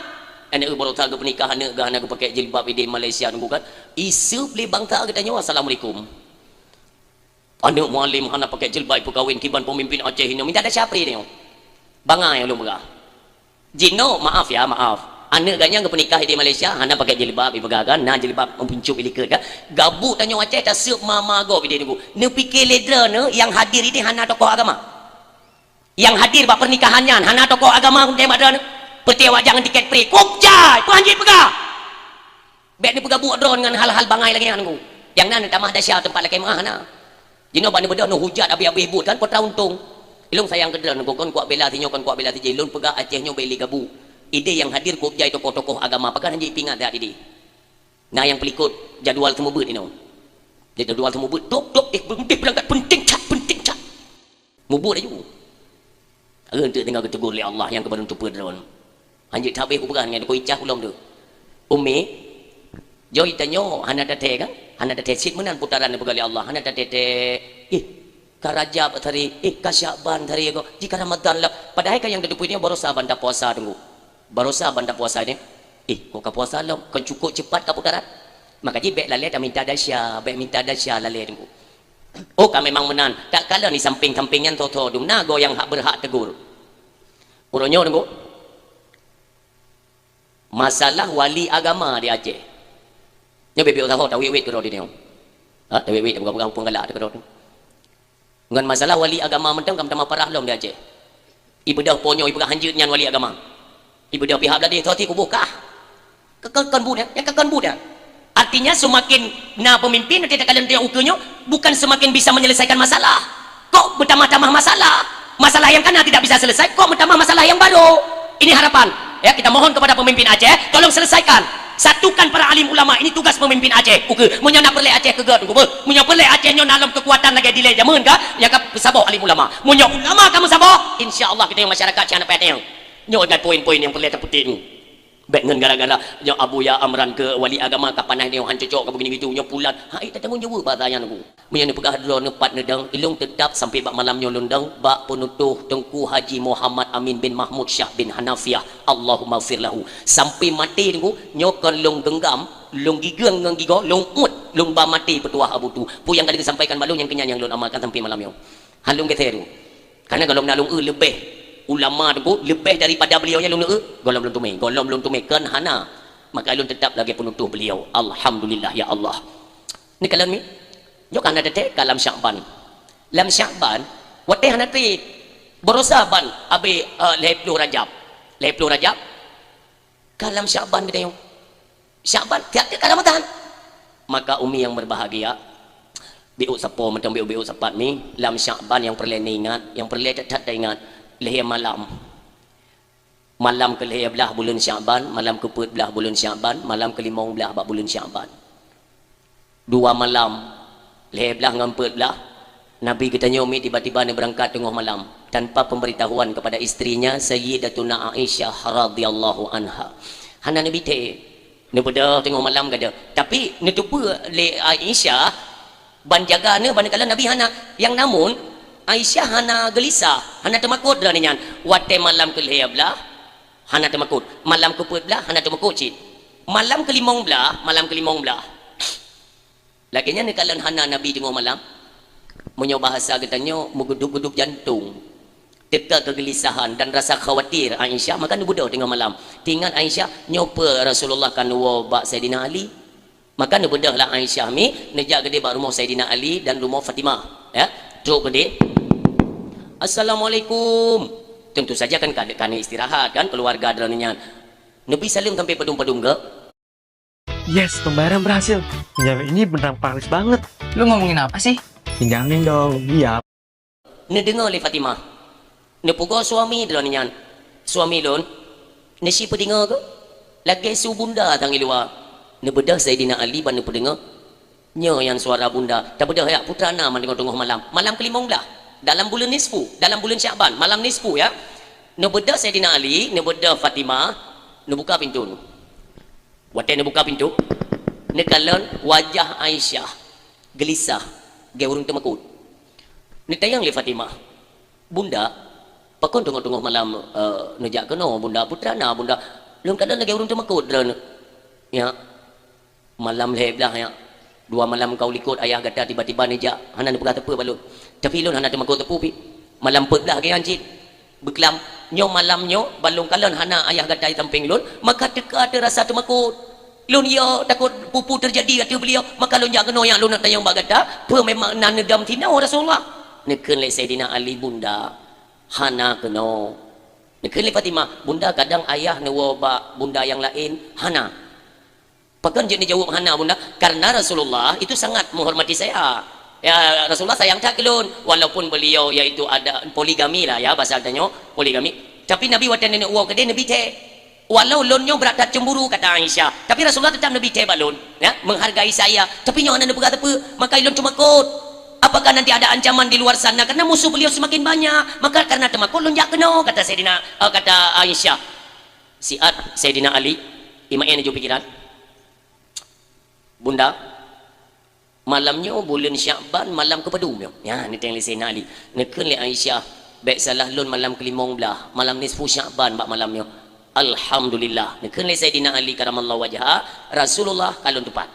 Aneuk baroesa geupeunikah, aneuk geuh hana geupakèk jilbab ideh Malaysia teungku kan. Iseup lé bangsa geutanyoe, assalamualaikum. Aneuk mualim hana pakèk jilbab ipeukawen kiban pemimpin Aceh inoe. Minta ada syapri nyoe. Bangai ulôn peugah. Jinoe, maaf ya, maaf. Aneuk geuh nyan geupeunikah di Malaysia, hana pakai jilbab, ipeugah kan, na jilbab meupuncuk ilikot kan. Gabuk tanyoe Aceh taseup ma-ma gob ideh Teungku. Neupike lé droeneuh nyang hadir ideh hana tokoh agama. Nyang hadir bak pernikahan nyan hana tokoh agama, keuntée bak droeneuh. Peureute awak jak ngon tiket free. Kok jai, peue han jeuet peugah. Bék neupeugabuk droeneuh ngon hal-hal bangai lagée nyan Teungku. Nyang na neutamah desya teumpat lakée meu'ah na. Jinoe bak neubeudôh neuhujat abéh-abéh buet kan, peue ta untông. Ilôn sayang keu droeneuh, kon kuat bela sinyoe, kon kuat bela sijih. Lôn peugah Aceh nyoe bék lé gabuk. Ideh nyang hadir kok jai tokoh-tokoh agama, pakon han jipeuingat that ideh. Na nyang peulikot jadwal seumeubeuet inoe. Jadwal seumeubeuet, dop, dop, eh, beurangkat, beurangkat, peunteng that, peunteng that. Mubuet laju. Ureuëng teuk tinggai geutegur lé Allah nyang keubeureuntue peudron. Hanjeuet that bék kupeugah ngon Teungku Icah ulôn tu. Umi, joi tanyoe hana tathée kan? Hana tathée cit meunan putaran neupeugah lé Allah. Hana tathée-thée, ih, ka Rajab tadi, ih, ka Syakban tadi ko, jih ka Ramadan lah. Padahai ka nyang tateupeue nyoe barosa ban tapuasa Teungku. Barosa ban tapuasa nyoe. Ih, kok ka puasa lom, kon cukôp ceupat ka putaran. Maka jih bék lalée taminta desya, bék minta desya lalée Teungku. Oh, ka memang meunan. Takalon di sampéng-sampéng nyan tho-tho dum na goe nyang hak beurhak tegur. Uroe nyoe Teungku. Masalah wali agama di Aceh. Nyoe bibit usaha tawét-wét keudroe di nyoe. Ha, tawét-wét bukan-bukan hubungan galak keudroe. Ngon masalah wali agama mantong ka meutamah parah lom di Aceh. Ibeudôh po nyoe ipeugah hanjeuet nyan wali agama. Ibeudôh pihak beulaih tho ti kuboh kah. Kekon, kon buet, ya? Nyang kekon buet, ya? Artinya semakin na pemimpin nanti takalon dia ukeue nyoe bukan semakin bisa menyelesaikan masalah. Kok bertambah-tambah masalah? Masalah yang kana tidak bisa selesai, kok bertambah masalah yang baru? Ini harapan. Ya, kita mohon kepada pemimpin Aceh, tolong selesaikan. Satukan para alim ulama, ini tugas pemimpin Aceh. Ukeue, meunyoe na peureulée Aceh keu geuh, Teungku, beuh. Meunyoe peureulée Aceh nyoe na lom keukuatan lagée dilée jameun ka, nyang ka peusaboh alim ulama. Meunyoe ulama ka meusaboh, insya Allah kita yang masyarakat sian dapat nyang. Nyoe kan poin-poin nyang peureulée tapeutik nyoe. Bék ngon gara-gara nyoe Abuya Amran keu wali agama ka panas nyoe han cocok ka begini gitu nyoe pulan. Hai, tatanggung jaweueb bahasa nyan Teungku. Meunyoe neupeugah droeneuh pat neudong, ilôn teutap sampai bak malam nyoe lôn dong, bak peunutôh Teungku Haji Muhammad Amin bin Mahmud Syah bin Hanafiah, Allahummaghfir lahu. Sampai maté Teungku, nyoe kon lôn genggam, lôn gigeung ngon gigoe, lôn uet, lôn ba maté peutuah Abu Tu. Peue nyang ka lheueh geusampaikan bak lôn nyang keunyan nyang lôn amalkan sampai malam nyoe. Han lôn geusée Teungku. Karena gohlom na lôn eu leubeh ulama Teungku, leubeh daripada beliau nyan lôn eu, gohlom lôn teumé, gohlom lôn teumé, kon hana. Maka lôn teutap lagée peunutôh beliau. Alhamdulillah, ya Allah. Neukalon mi, nyoe ka na teutek ka lam Syakban. Lam Syakban, watée hana trép, barosa ban abéh, eh, lhée ploh Rajab. Lhée ploh Rajab, ka lam Syakban geutanyoe. Syakban, tiap-tiap ka Ramadan. Maka umi yang berbahagia, biuk sapo mantong biuk-biuk sapat mi, lam Syakban nyang peureulée neuingat, nyang peureulée that-that taingat, lhée malam. Malam keulhée blaih buleuen Syakban, malam keupeuet blaih buleuen Syakban, malam keulimong blaih bak buleuen Syakban. Dua malam, lhée blaih ngon peuet blaih, Nabi geutanyoe mi tiba-tiba neubeurangkat teungoh malam tanpa pemberitahuan kepada istrinya Sayyidatuna Aisyah radhiyallahu anha. Hana neubi thée, neubeudôh teungoh malam gada. Tapi neuteupeue lé Aisyah ban jaga neuh ban neukalon Nabi hana. Nyang namun, Aisyah hana geulisah, hana teumakot droeneuh nyan. Watée malam keulhée blaih, hana teumakot. Malam keupeuet blaih, hana teumakot cit. Malam keulimong blaih, malam keulimong blaih. Lagée nyan neukalon hana Nabi teungoh malam. Meunyoe bahasa geutanyoe, meugudup-gudup jantong. Teuka keugeulisahan dan rasa khawatir Aisyah, maka neubeudôh teungoh malam. Teuingat Aisyah, nyoe peue Rasulullah ka neuwoe bak Saidina Ali. Maka neubeudôh lah Aisyah mi, neujak keudeh bak rumoh Saidina Ali dan rumoh Fatimah. Ya, trok keudeh. "Assalamualaikum." Tentu saja kan ka, ka istirahat kan keluarga droeneuh nyan. Neubi saleuem sampai padum-padum geuh. Yes, pembayaran berhasil. Penjamin ini beneran praktis banget. Lu ngomongin apa sih? Pinjamin dong, iya. Neudeungoe lé Fatimah. Neupugoe suami droeneuh nyan. "Suami lôn, neusi peudeungoe keuh? Lagée su bunda tangiluwa." Neubeudôh Saidina Ali ban neupeudeungoe. Nyoe nyang suara bunda. Tabeudôh ya, putra na man teungoh-teungoh malam. Malam keulimong blaih. Dalam buleuen nisfu, dalam buleuen Syakban, malam nisfu ya. Neubeudôh Saidina Ali, neubeudôh Fatimah, neubuka pintoe. Watée neubuka pintoe, neukalon wajah Aisyah geulisah, lagée ureuëng teumakot. Neutanyong lé Fatimah, "Bunda, pakon teungoh-teungoh malam, eh, neujak keunoe, Bunda? Putra na, Bunda?" "Lôn kalon lagée ureuëng teumakot droeneuh." "Ya, malam lhée blaih, ya. Dua malam ka u likot ayah gata tiba-tiba neujak, hana neupeugah sapeue bak lôn. Tapi lôn hana teumakot sapeue pih. Malam peuet blaih lagée nyan cit." Beuklam, nyoe malam nyoe, ban lôn kalon hana ayah gata di sampéng lôn, maka teuka teu rasa teumakot. Lôn yo takot peue-peue teujadi ateueh beuliau, maka lôn jak keunoe nyang lôn neuk tanyong bak gata, peue memang na neudom sinoe Rasulullah? Neukheun lé Saidina Ali, "Bunda, hana keunoe." Neukheun lé Fatimah, "Bunda, kadang ayah neuwoe bak bunda nyang laén." "Hana." Pakon jeuet neujaweueb hana, Bunda? Karena Rasulullah itu sangat menghormati saya. Ya, Rasulullah sayang that keu lôn, walaupun beliau yaitu ada poligami lah ya, bahasa tanyoe poligami. Tapi Nabi watèe neuk woe keudeh, Nabi thèe. "Walau lôn nyoe brat that cemburu," kata Aisyah, "tapi Rasulullah tetap Nabi thèe bak lôn, ya, menghargai saya. Tapi nyoe hana neupeugah sapeue, maka lôn teumakot. Apakah nanti ada ancaman di luar sana? Karena musuh beliau semakin banyak. Maka karena teumakot lôn jak keunoe," kata Saidina, eh, kata Aisyah. Siat Saidina Ali, imaén ju pikiran. "Bunda, malam nyoe buleuen Syakban, malam keupadum nyoe?" Nyan, neutanyong lé Saidina Ali. Neukheun lé Aisyah, "Bèk salah lôn, malam keulimong blaih, malam nisfu Syakban bak malam nyoe." "Alhamdulillah," neukheun lé Saidina Ali karamallahu wajha, "Rasulullah kalon teupat."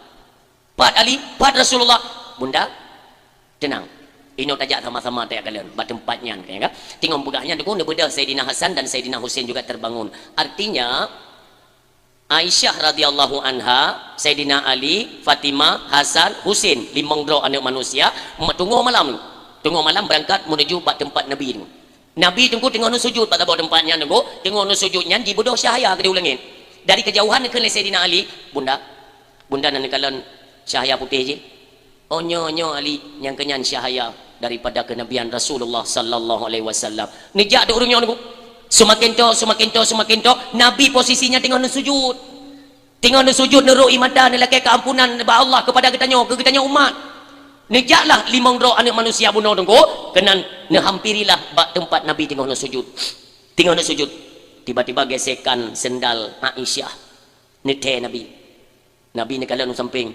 "Pat Ali, pat Rasulullah." "Bunda, teunang. Inoe tajak sama-sama tajak kalon bak teumpat nyan," kata. Teungoh peugah nyan, Teungku, neubeudôh Saidina Hasan dan Saidina Husain juga terbangun. Artinya, Aisyah radhiyallahu anha, Saidina Ali, Fatimah, Hasan, Husain, limong droe aneuk manusia, ma-, teungoh malam, teungoh malam beurangkat menuju bak teumpat Nabi tu. Nabi Teungku teungoh neusujud bak saboh teumpat nyan Teungku, teungoh neusujud nyan jibeudôh cahya keudéh u langét. Dari keujauhan neukheun lé Saidina Ali, "Bunda, Bunda na neukalon cahya putéh jih?" "Oh, nyoe, nyoe Ali, nyang keunyan cahya daripada kenabian Rasulullah sallallahu alaihi wasallam." Neujak dek ureueng nyoe Teungku. Seumaken toe, seumaken toe, seumaken toe, Nabi posisinya teungoh neusujud. Teungoh neusujud, neurôk ie mata, neulakée keuampunan bak Allah keupada geutanyoe, keu geutanyoe umat. Neujaklah limong droe aneuk manusia bunoe Teungku, keunan neuhampirilah bak teumpat Nabi teungoh neusujud. Teungoh neusujud, tiba-tiba gesekan sendal Aisyah. Neuthée Nabi. Nabi neukalon u sampéng.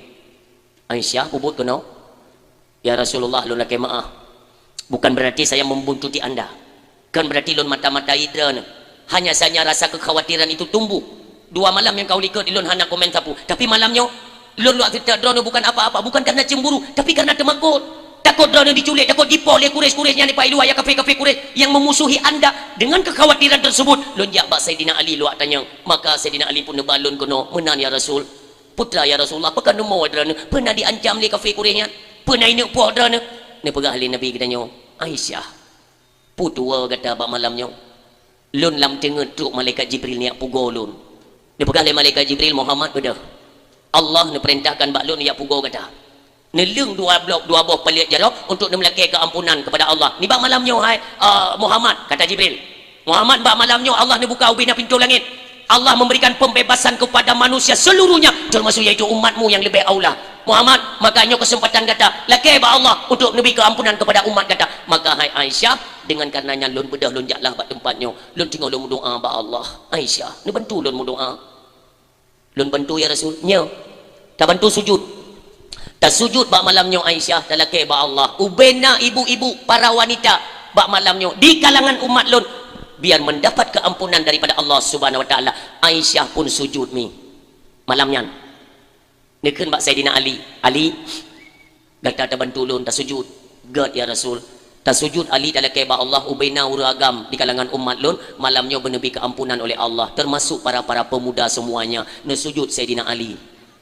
"Aisyah, peubuet keunoe?" "Ya Rasulullah, lôn lakée meu'ah. Bukan berarti saya membuntuti anda. Bukan berarti lôn mata-matai droeneuh. Hanya saja rasa kekhawatiran itu tumbuh. Dua malam nyang ka u likot lôn hana komen sapeue. Tapi malam nyoe, lôn lôn seutôt droeneuh bukan apa-apa, bukan karena cemburu, tapi karena teumakot. Takot droeneuh jiculék, takot jipoh lé Quraisy-Quraisy nyang di pai luwa, ya kafé-kafé Quraisy yang memusuhi anda. Dengan kekhawatiran tersebut, lôn jak bak Saidina Ali lôn tanyong. Maka Saidina Ali pun neuba lôn keunoe, 'Meunan ya Rasul.' 'Peue teuma ya Rasulullah, pakon neumoe droeneuh? Peue na jiancam lé kafé Quraisy nyan? Peue na jineuk poh droeneuh?' Neupeugah lé Nabi geutanyoe, 'Aisyah, peutuwoe gata bak malam nyoe. Lôn lam teungeut trok malaikat Jibril neujak pugoe lôn. Neupeugah lé malaikat Jibril, 'Muhammad, beudôh. Allah neupeurintahkan bak lôn neujak pugoe gata. Neuleueng dua bloh, dua boh paleuet jaroe untuk neumeulakée keuampunan keupada Allah. Nibak malam nyoe, hai, eh, Muhammad,' kata Jibril. 'Muhammad, bak malam nyoe Allah neubuka ubena pintoe langét. Allah memberikan pembebasan kepada manusia seluruhnya, termasuk yaitu umatmu yang lebih aula. Muhammad, maka nyoe keuseumpatan gata, lakée bak Allah untuk neubri keuampunan keupada umat gata.' Maka hai Aisyah, dengan kareuna nyan lôn beudôh lôn jaklah bak teumpat nyoe. Lôn teungoh lôn meudoá bak Allah. Aisyah, neubantu lôn meudoá. Lôn bantu, ya Rasul. Nyoe. Tabantu sujud. Tasujud bak malam nyoe Aisyah, talakée bak Allah. Ubena ibu-ibu, para wanita, bak malam nyoe, di kalangan umat lôn, biar mendapat keampunan daripada Allah Subhanahu wa Taala. Aisyah pun sujud mi. Malam nyan. Neukheun bak Saidina Ali, "Ali, gata tabantu lôn tasujud." "Gét, ya Rasul." Tasujud Ali talakée bak Allah, ubena ureueng agam di kalangan umat lôn, malam nyoe beuneubri keuampunan oleh Allah, termasuk para-para pemuda semuanya. Neusujud Saidina Ali.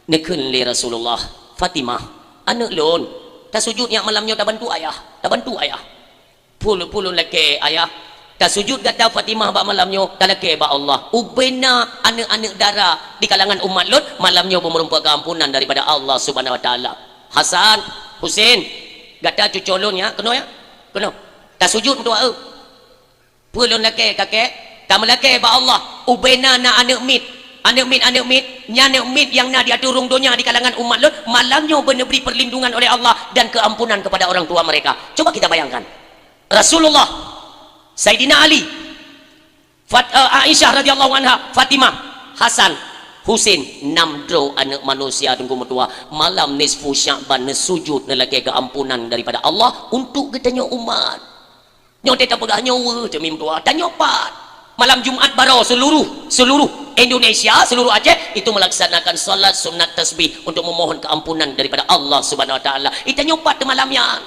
Neukheun lé Rasulullah, "Fatimah, aneuk lôn, tasujud nyak malam nyoe tabantu ayah, tabantu ayah." "Peue lôn, peue lôn lakée ayah?" "Tasujud gata Fatimah bak malam nyoe, talakée bak Allah. Ubena aneuk-aneuk dara di kalangan umat lôn, malam nyoe beumeurumpok keuampunan daripada Allah Subhanahu wa Taala." "Hasan, Husen, gata cucoe lôn ya, keunoe ya. Keunoe. Tasujud meutuah eu." "Peue lôn lakée, kakek?" "Tameulakée bak Allah, ubena na aneuk miet. Aneuk miet, aneuk miet, nyan aneuk miet nyang na di ateueh rhueng donya di kalangan umat lôn, malam nyoe beuneubri perlindungan oleh Allah dan keampunan kepada orang tua mereka." Coba kita bayangkan. Rasulullah, Saidina Ali, Fat-, eh, Aisyah radhiyallahu anha, Fatimah, Hasan, Husen, nam droe aneuk manusia teungku meutuah, malam nisfu Sya'ban neusujud neulakée keuampunan daripada Allah untuk geutanyoe umat. Nyoe teuka peugah nyoe weueh, teumim tuah, tanyoe pat. Malam Jumat baroe seluruh, seluruh Indonesia, seluruh Aceh itu melaksanakan salat sunat tasbih untuk memohon keampunan daripada Allah Subhanahu wa Taala. Itanyoe pat teumalam nyan.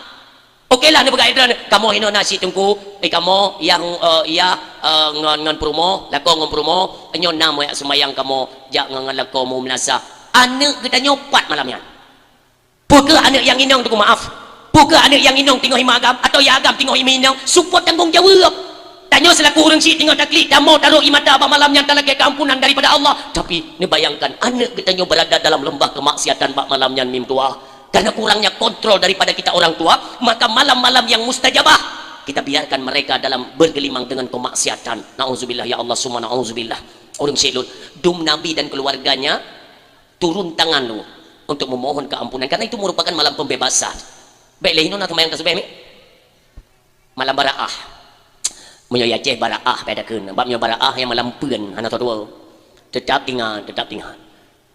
Oke lah, neupeugah droeneuh, "Kamoe inoe na cit Teungku, eh, kamoe nyang, eh, yah, eh, ngon, ngon peurumoh, lakoe ngon peurumoh, nyoe na meuyak seumayang kamoe jak ngon, ngon lakoe mu meunasah." Aneuk geutanyoe pat malam nyan? Peu kheueh aneuk nyang inong, Teungku, maaf? Peu kheueh aneuk nyang inong teungoh imeuagam, atawa nyang agam teungoh imeuinong, seupôt tanggong jaweueb? Tanyoe seulaku ureueng syik teungoh taklik, tamoe tarok ie mata bak malam nyan talakée keuampunan daripada Allah. Tapi, neubayangkan, aneuk geutanyoe beurada dalam leumbah keumaksiatan bak malam nyan, mim tuha. Karena kurangnya kontrol daripada kita orang tua, maka malam-malam yang mustajabah, kita biarkan mereka dalam bergelimang dengan kemaksiatan. Nauzubillah, ya Allah, summa nauzubillah. Ureueng syik lôn, dum Nabi dan keluarganya turun tangan dulu untuk memohon keampunan, karena itu merupakan malam pembebasan. Bék lé inoe na seumayang tasbih, mi? Malam Baraah. Meunyoe Aceh Baraah, bék takheun. Bab nyoe Baraah nyang malam peuen, hana tatuwo. Tetap ingat, tetap ingat.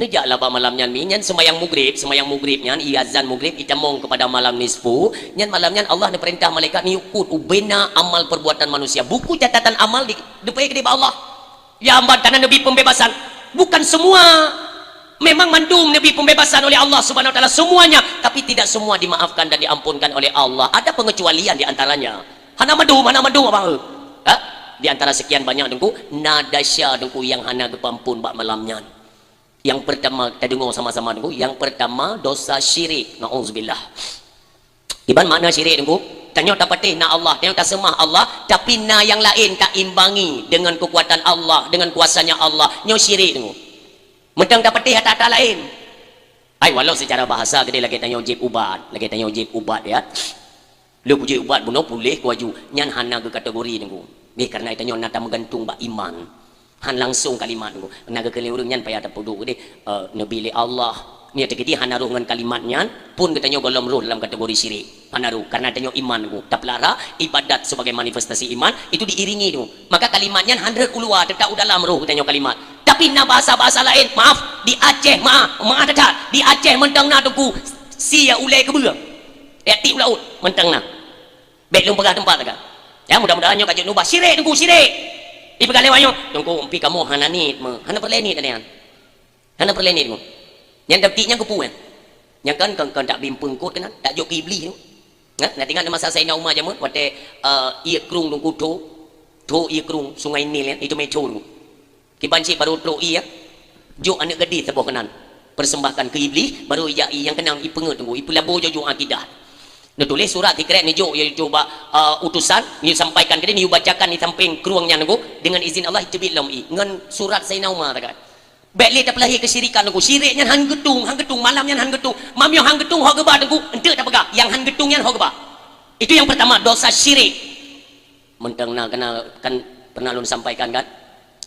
Neujaklah bak malam nyan, mi, nyan seumayang mugrib, seumayang mugrib nyan, ie azan mugrib, itamong kepada malam nisfu, nyan malam nyan Allah neupeurintah malaikat neuyue kut ubena amal perbuatan manusia. Buku catatan amal di, dipeuék keudéh bak Allah. Ya, amban kana neubi pembebasan. Bukan semua, memang mandum neubi pembebasan oleh Allah Subhanahu wa Taala, semuanya, tapi tidak semua dimaafkan dan diampunkan oleh Allah. Ada pengecualian di antaranya. Hana mandum, hana mandum, abang, eh. Ha? Di antara sekian banyak, Teungku, na desya, Teungku, nyang hana geupeuampon bak malam nyan. Yang pertama, kita dengar sama-sama, Teungku. Yang pertama, dosa syirik. Nauzubillah. Kiban makna syirik, Teungku? Tanyoe tapatéh na Allah, tanyoe taseumah Allah, tapi na nyang laén taimbangi dengan kekuatan Allah, dengan kuasanya Allah. Nyoe syirik, Teungku. Mantong tapatéh ata-ata laén. Hai, walau secara bahasa keudéh lagée tanyoe jieb ubat, lagée tanyoe jieb ubat, ya. Lheueh kujieb ubat bunoe puléh kuaju, nyan hana geukategori, Teungku. Beh, karena tanyoe na tameugantung bak iman. Han langsung kalimat, Teungku. Na geukheun lé ureueng nyan payah tapeuduek deh, eh, neubi lé Allah. Nyan teukeudi hana roh ngon kalimat nyan, pun geutanyoe gohlom roh dalam kategori syirik. Hana roh, karena tanyoe iman, Teungku. Tapeulara ibadat sebagai manifestasi iman, itu diiringi, Teungku. Maka kalimat nyan han rhot u luwa, teutap u dalam roh geutanyoe kalimat. Tapi na bahasa-bahasa laén, maaf, di Aceh, maaf, maaf that-that, di Aceh mantong na, Teungku, sie ulée keubeue. Ék tiek u laôt, mantong na. Bék lôn peugah teumpat teuka. Ya, mudah-mudahan nyoe ka jeuet neuubah. Syirik, Teungku, syirik. Ipeugah lé awak nyoe, "Teungku, pi kamoe hana niet meuh." Hana peureulée niet nyan. Hana peureulée niet meuh. Nyan dapeuti nyan keupeue nyan? Nyan kan, kan, kan tak bim peungkot keunan, tak jok keu Iblih tu. Nah, na teuingat masa Saidina Umar jameun, watée, eh, ié krueng Teungku tho, tho ié krueng Sungai Nil nyan, itu meucur. Kiban cit barô trok ié, jok aneuk gadih saboh keunan, persembahkan keu Iblih, barô ijak ié nyang keunong ipeungeut Teungku, ipeulabo jok-jok akidah. Neutuléh surat sikrek neujok, yaitu bak, eh, utusan, neusampaikan keudeh, neubacakan di sampéng krueng nyan Teungku, deungon izin Allah teubiet lom ié, ngon surat Saidina Umar teuka. Bék lé tapeulahé keusyirikan Teungku, syirik nyan han geutung, han geutung, malam nyan han geutung, meunyoe han geutung ho geuba Teungku, eunteuk tapeugah, nyang han geutung nyan ho geuba. Itu yang pertama, dosa syirik. Mantong na, keunan kan pernah lôn sampaikan kan?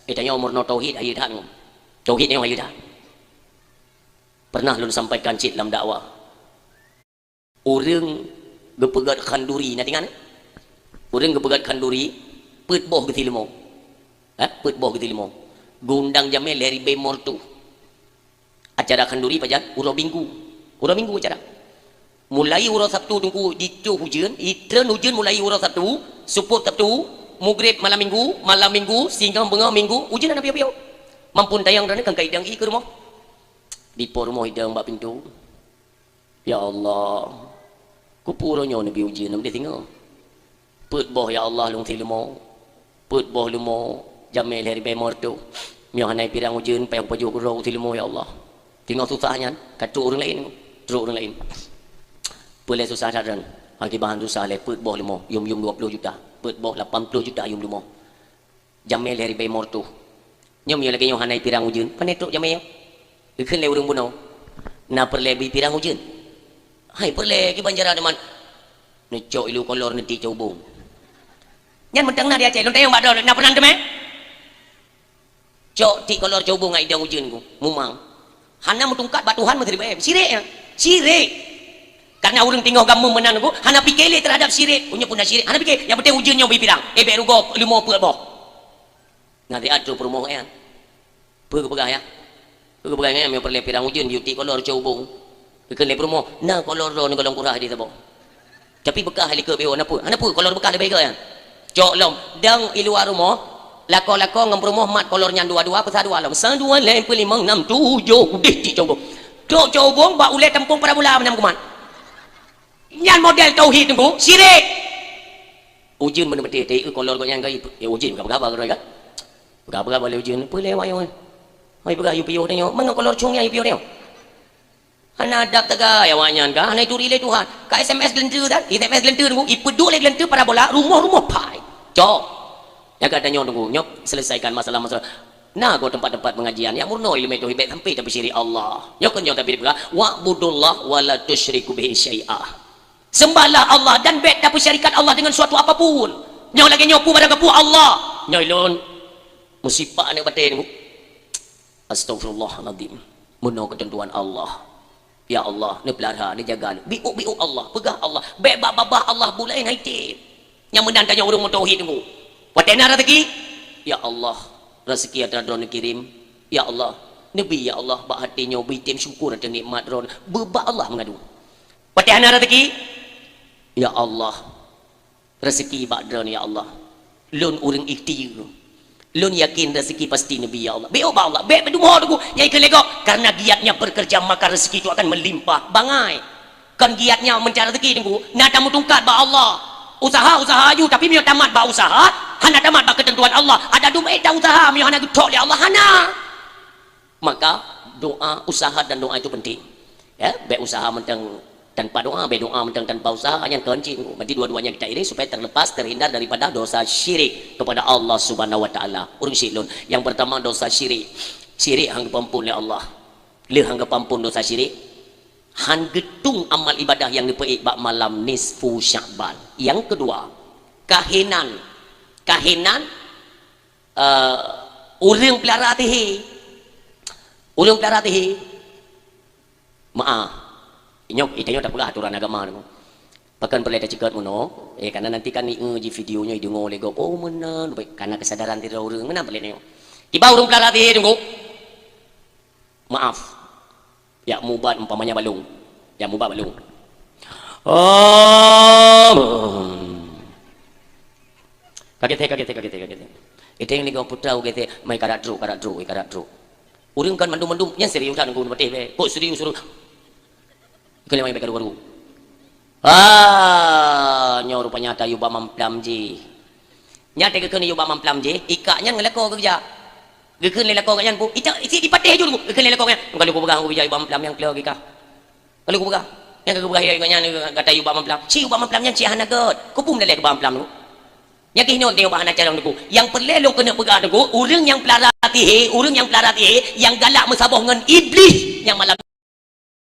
Eh, tanyoe meureunoe tauhid hayeu that ngon. Tauhid nyoe hayeu that. Pernah lôn sampaikan cit lam dakwah. Ureueng geupeugét khanduri, na teuingat? Ureueng geupeugét khanduri, peuet boh geusileumô. Eh, peuet boh geusileumô. Geuundang jamé lhée ribée meureutôh. Acara khanduri pajan? Uroe Minggu. Uroe Minggu acara. Mulai uroe Sabtu Teungku jitôh ujeuen, itreun ujeuen mulai uroe Sabtu, seupôt Sabtu, mugreb malam Minggu, malam Minggu, singoh beungoh Minggu, ujeuen hana piôh-piôh. Mampun tayang droeneuh kan ka idong ié keu rumoh. Dipo rumoh idong bak pintoe. Ya Allah, keupeue uroe nyoe neubi ujeuen lam deh singoh? Peuet boh ya Allah lôn sileumô. Peuet boh leumô, jamé lhée ribée meureutôh. Meunyoe hana pirang ujeuen, payah pajoh keudroe sileumô ya Allah. Singoh susah nyan, ka trok ureueng laén, trok ureueng laén. Peue lé susah that droen? Akibat susah lé peuet boh leumô, yum-yum dua ploh juta. Peuet boh lapan ploh juta yum leumô. Jamé lhée ribée meureutôh. Nyoe meunyoe lagée nyoe hana pirang ujeuen, pane trok jamé nyoe? Geukheun lé ureueng bunoe, na peureulée bi pirang ujeuen? Hai peureulée, kiban cara teuma. Neucok ilu kolor neuti cobong. Nyan mantong na di Aceh, lôn tanyong bak droe, na peunan teumé? Cok ti kolor cobong ngon idong ujeuen ku, mumang. Hana meutungkat bak Tuhan meusiribée, syirik nyan. Syirik. Karena ureueng teungoh gameum meunan ku, hana pike lé terhadap syirik. Unyok pun na syirik, hana pike. Nyang penting ujeuen nyoe bi pirang. Eh, bék rugoe leumô peuet boh. Nyan siat trok peurumoh nyan. Peue geupeugah nyan? Peue geupeugah nyan, meunyoe peureulée pirang ujeuen, bi uti kolor cobong. Geukheun lé peurumoh, na kolor droeneuh golom kurah di saboh. Tapi beukah likot beuo, hana peue, hana peue, kolor beukah leubeh gét nyan. Cok lom, dong i luwa rumoh, lakoe-lakoe ngon peurumoh mat kolor nyan dua-dua, peusah dua lom. Sa, dua, lhée, peuet, limong, nam, tujoh, udeh cit cobong. Trok cobong bak ulée tampông parabola meunan kumat. Nyan model tauhid Teungku, syirik. Ujeuen beuneuh beuteh, teuh kolor gobnyan ka, ya ujeuen ka peugah-peugah kan? Peugah-peugah bak lé ujeuen, peue lé wai, wai? Wai peugah yue piôh tanyoe, mangat kolor cong nyan yue piôh tanyoe. Hana adab teuga ya awaknyan ka, hana ituri lé Tuhan. Ka S M S geuleunteu tan, S M S geuleunteu Teungku, ipeuduek lé geuleunteu parabola, rumoh-rumoh pai. Cok. Nyang ka tanyoe Teungku, nyoe selesaikan masalah-masalah. Na go tempat-tempat pengajian, nyang meurunoe ileumèe tauhid, bèk sampai tapeusyirek Allah. Nyoe keuh nyoe tapi peugah, "Wa'budullah wa la tusyriku bihi syai'a." Sembahlah Allah dan bèk tapeusyarikat Allah dengan suatu apapun. Nyoe lagèe nyoe peue barang kapeue Allah. Nyoe lôn. Musibah aneuk batèe Teungku. Astagfirullahalazim. Meunoe keuteuntuan Allah. Ya Allah, neupeulara, neujaga, neubiuk-biuk Allah, peugah Allah. Bèk bak babah Allah bulaih na item. Nyang meunan tanyoe ureueng meutauhid Teungku. Watèe na rezeki, ya Allah, rezeki atra droe neukirém. Ya Allah, neubi ya Allah bak até nyoe beutem syukur ateueh nikmat droe. Beuet bak Allah meungadu. Watèe hana rezeki, ya Allah, rezeki bak droe ya Allah. Lôn ureueng ikhtiar. Lôn yakin rezeki pasti neubi ya Allah. Biuk bak Allah. Bèk peudumoh Teungku. Nyang ikheun lé gob, karena giat nyang bekerja maka rezeki itu akan melimpah. Bangai. Kon giat nyang meuncari rezeki Teungku. Na tameutungkat bak Allah. Usaha, usaha aju, tapi meunyoe tamat bak usaha, hana tamat bak keuteuntuan Allah. Ada dum éta usaha meunyoe hana geutrok lé Allah, hana. Maka doa, usaha dan doa itu penting. Ya, bèk usaha mantong tanpa doa, bèk doa mantong tanpa usaha, nyan kon cit. Berarti dua-duanya kita iring supaya terlepas, terhindar daripada dosa syirik kepada Allah Subhanahu wa Taala. Ureueng syirik lôn. Yang pertama dosa syirik. Syirik hana geupeuampon lé Allah. Lheueh hana geupeuampon dosa syirik, hana geutueng amal ibadah nyang geupeuék bak malam nisfu Sya'ban. Yang kedua, kahinan. Kahinan eh, ureueng peulara sihé. Ureueng peulara sihé. Maaf. Nyoe, tanyoe tapeugah aturan agama Teungku. Pakon peureulèe taceukeut meunoe, eh, karena nanti kan ieu ji video nyoe ideungoe lé gob, oh meunan, karena kesadaran sidroe ureueng, meunan peureulèe nyoe. Tiba ureueng peulara sihé Teungku. Maaf. Jak mubat umpamanya balong. Jak mubat balong. Oh. Kaget, kaget, kaget, kaget. Itu yang digawa putra, kaget. Mai karak truk, karak truk, karak truk. Ureueng kan mandum-mandum, nyan serius kan, guru pelatih, be. Kok serius, serius? Kena mai karu-karu. Ah, nyoe rupanya ata yue bak mamplam jih. Nyan teugeukheun yue bak mamplam jih, ikak nyan ngeulako geujak. Geukheun lé lakoe gobnyan, "Bu, ita isi dipatéh ju, Bu." Geukheun lé lakoe gobnyan, "Ka lôn kupeugah ngon bijak yue bak mamplam nyang keu gika. Ka lôn kupeugah. Nyang ka geupeugah yue gobnyan gata yue bak mamplam. Ci yue bak mamplam nyan ci hana gèt. Keupeue meudalèh keu bak mamplam tu?" Nyang keuh nyoe teuh bak hana carông Teungku. Nyang peureulèe lôn keuneuk peugah Teungku, ureueng nyang peulara sihé, ureueng nyang peulara sihé, nyang galak meusaboh ngon Iblih nyang malam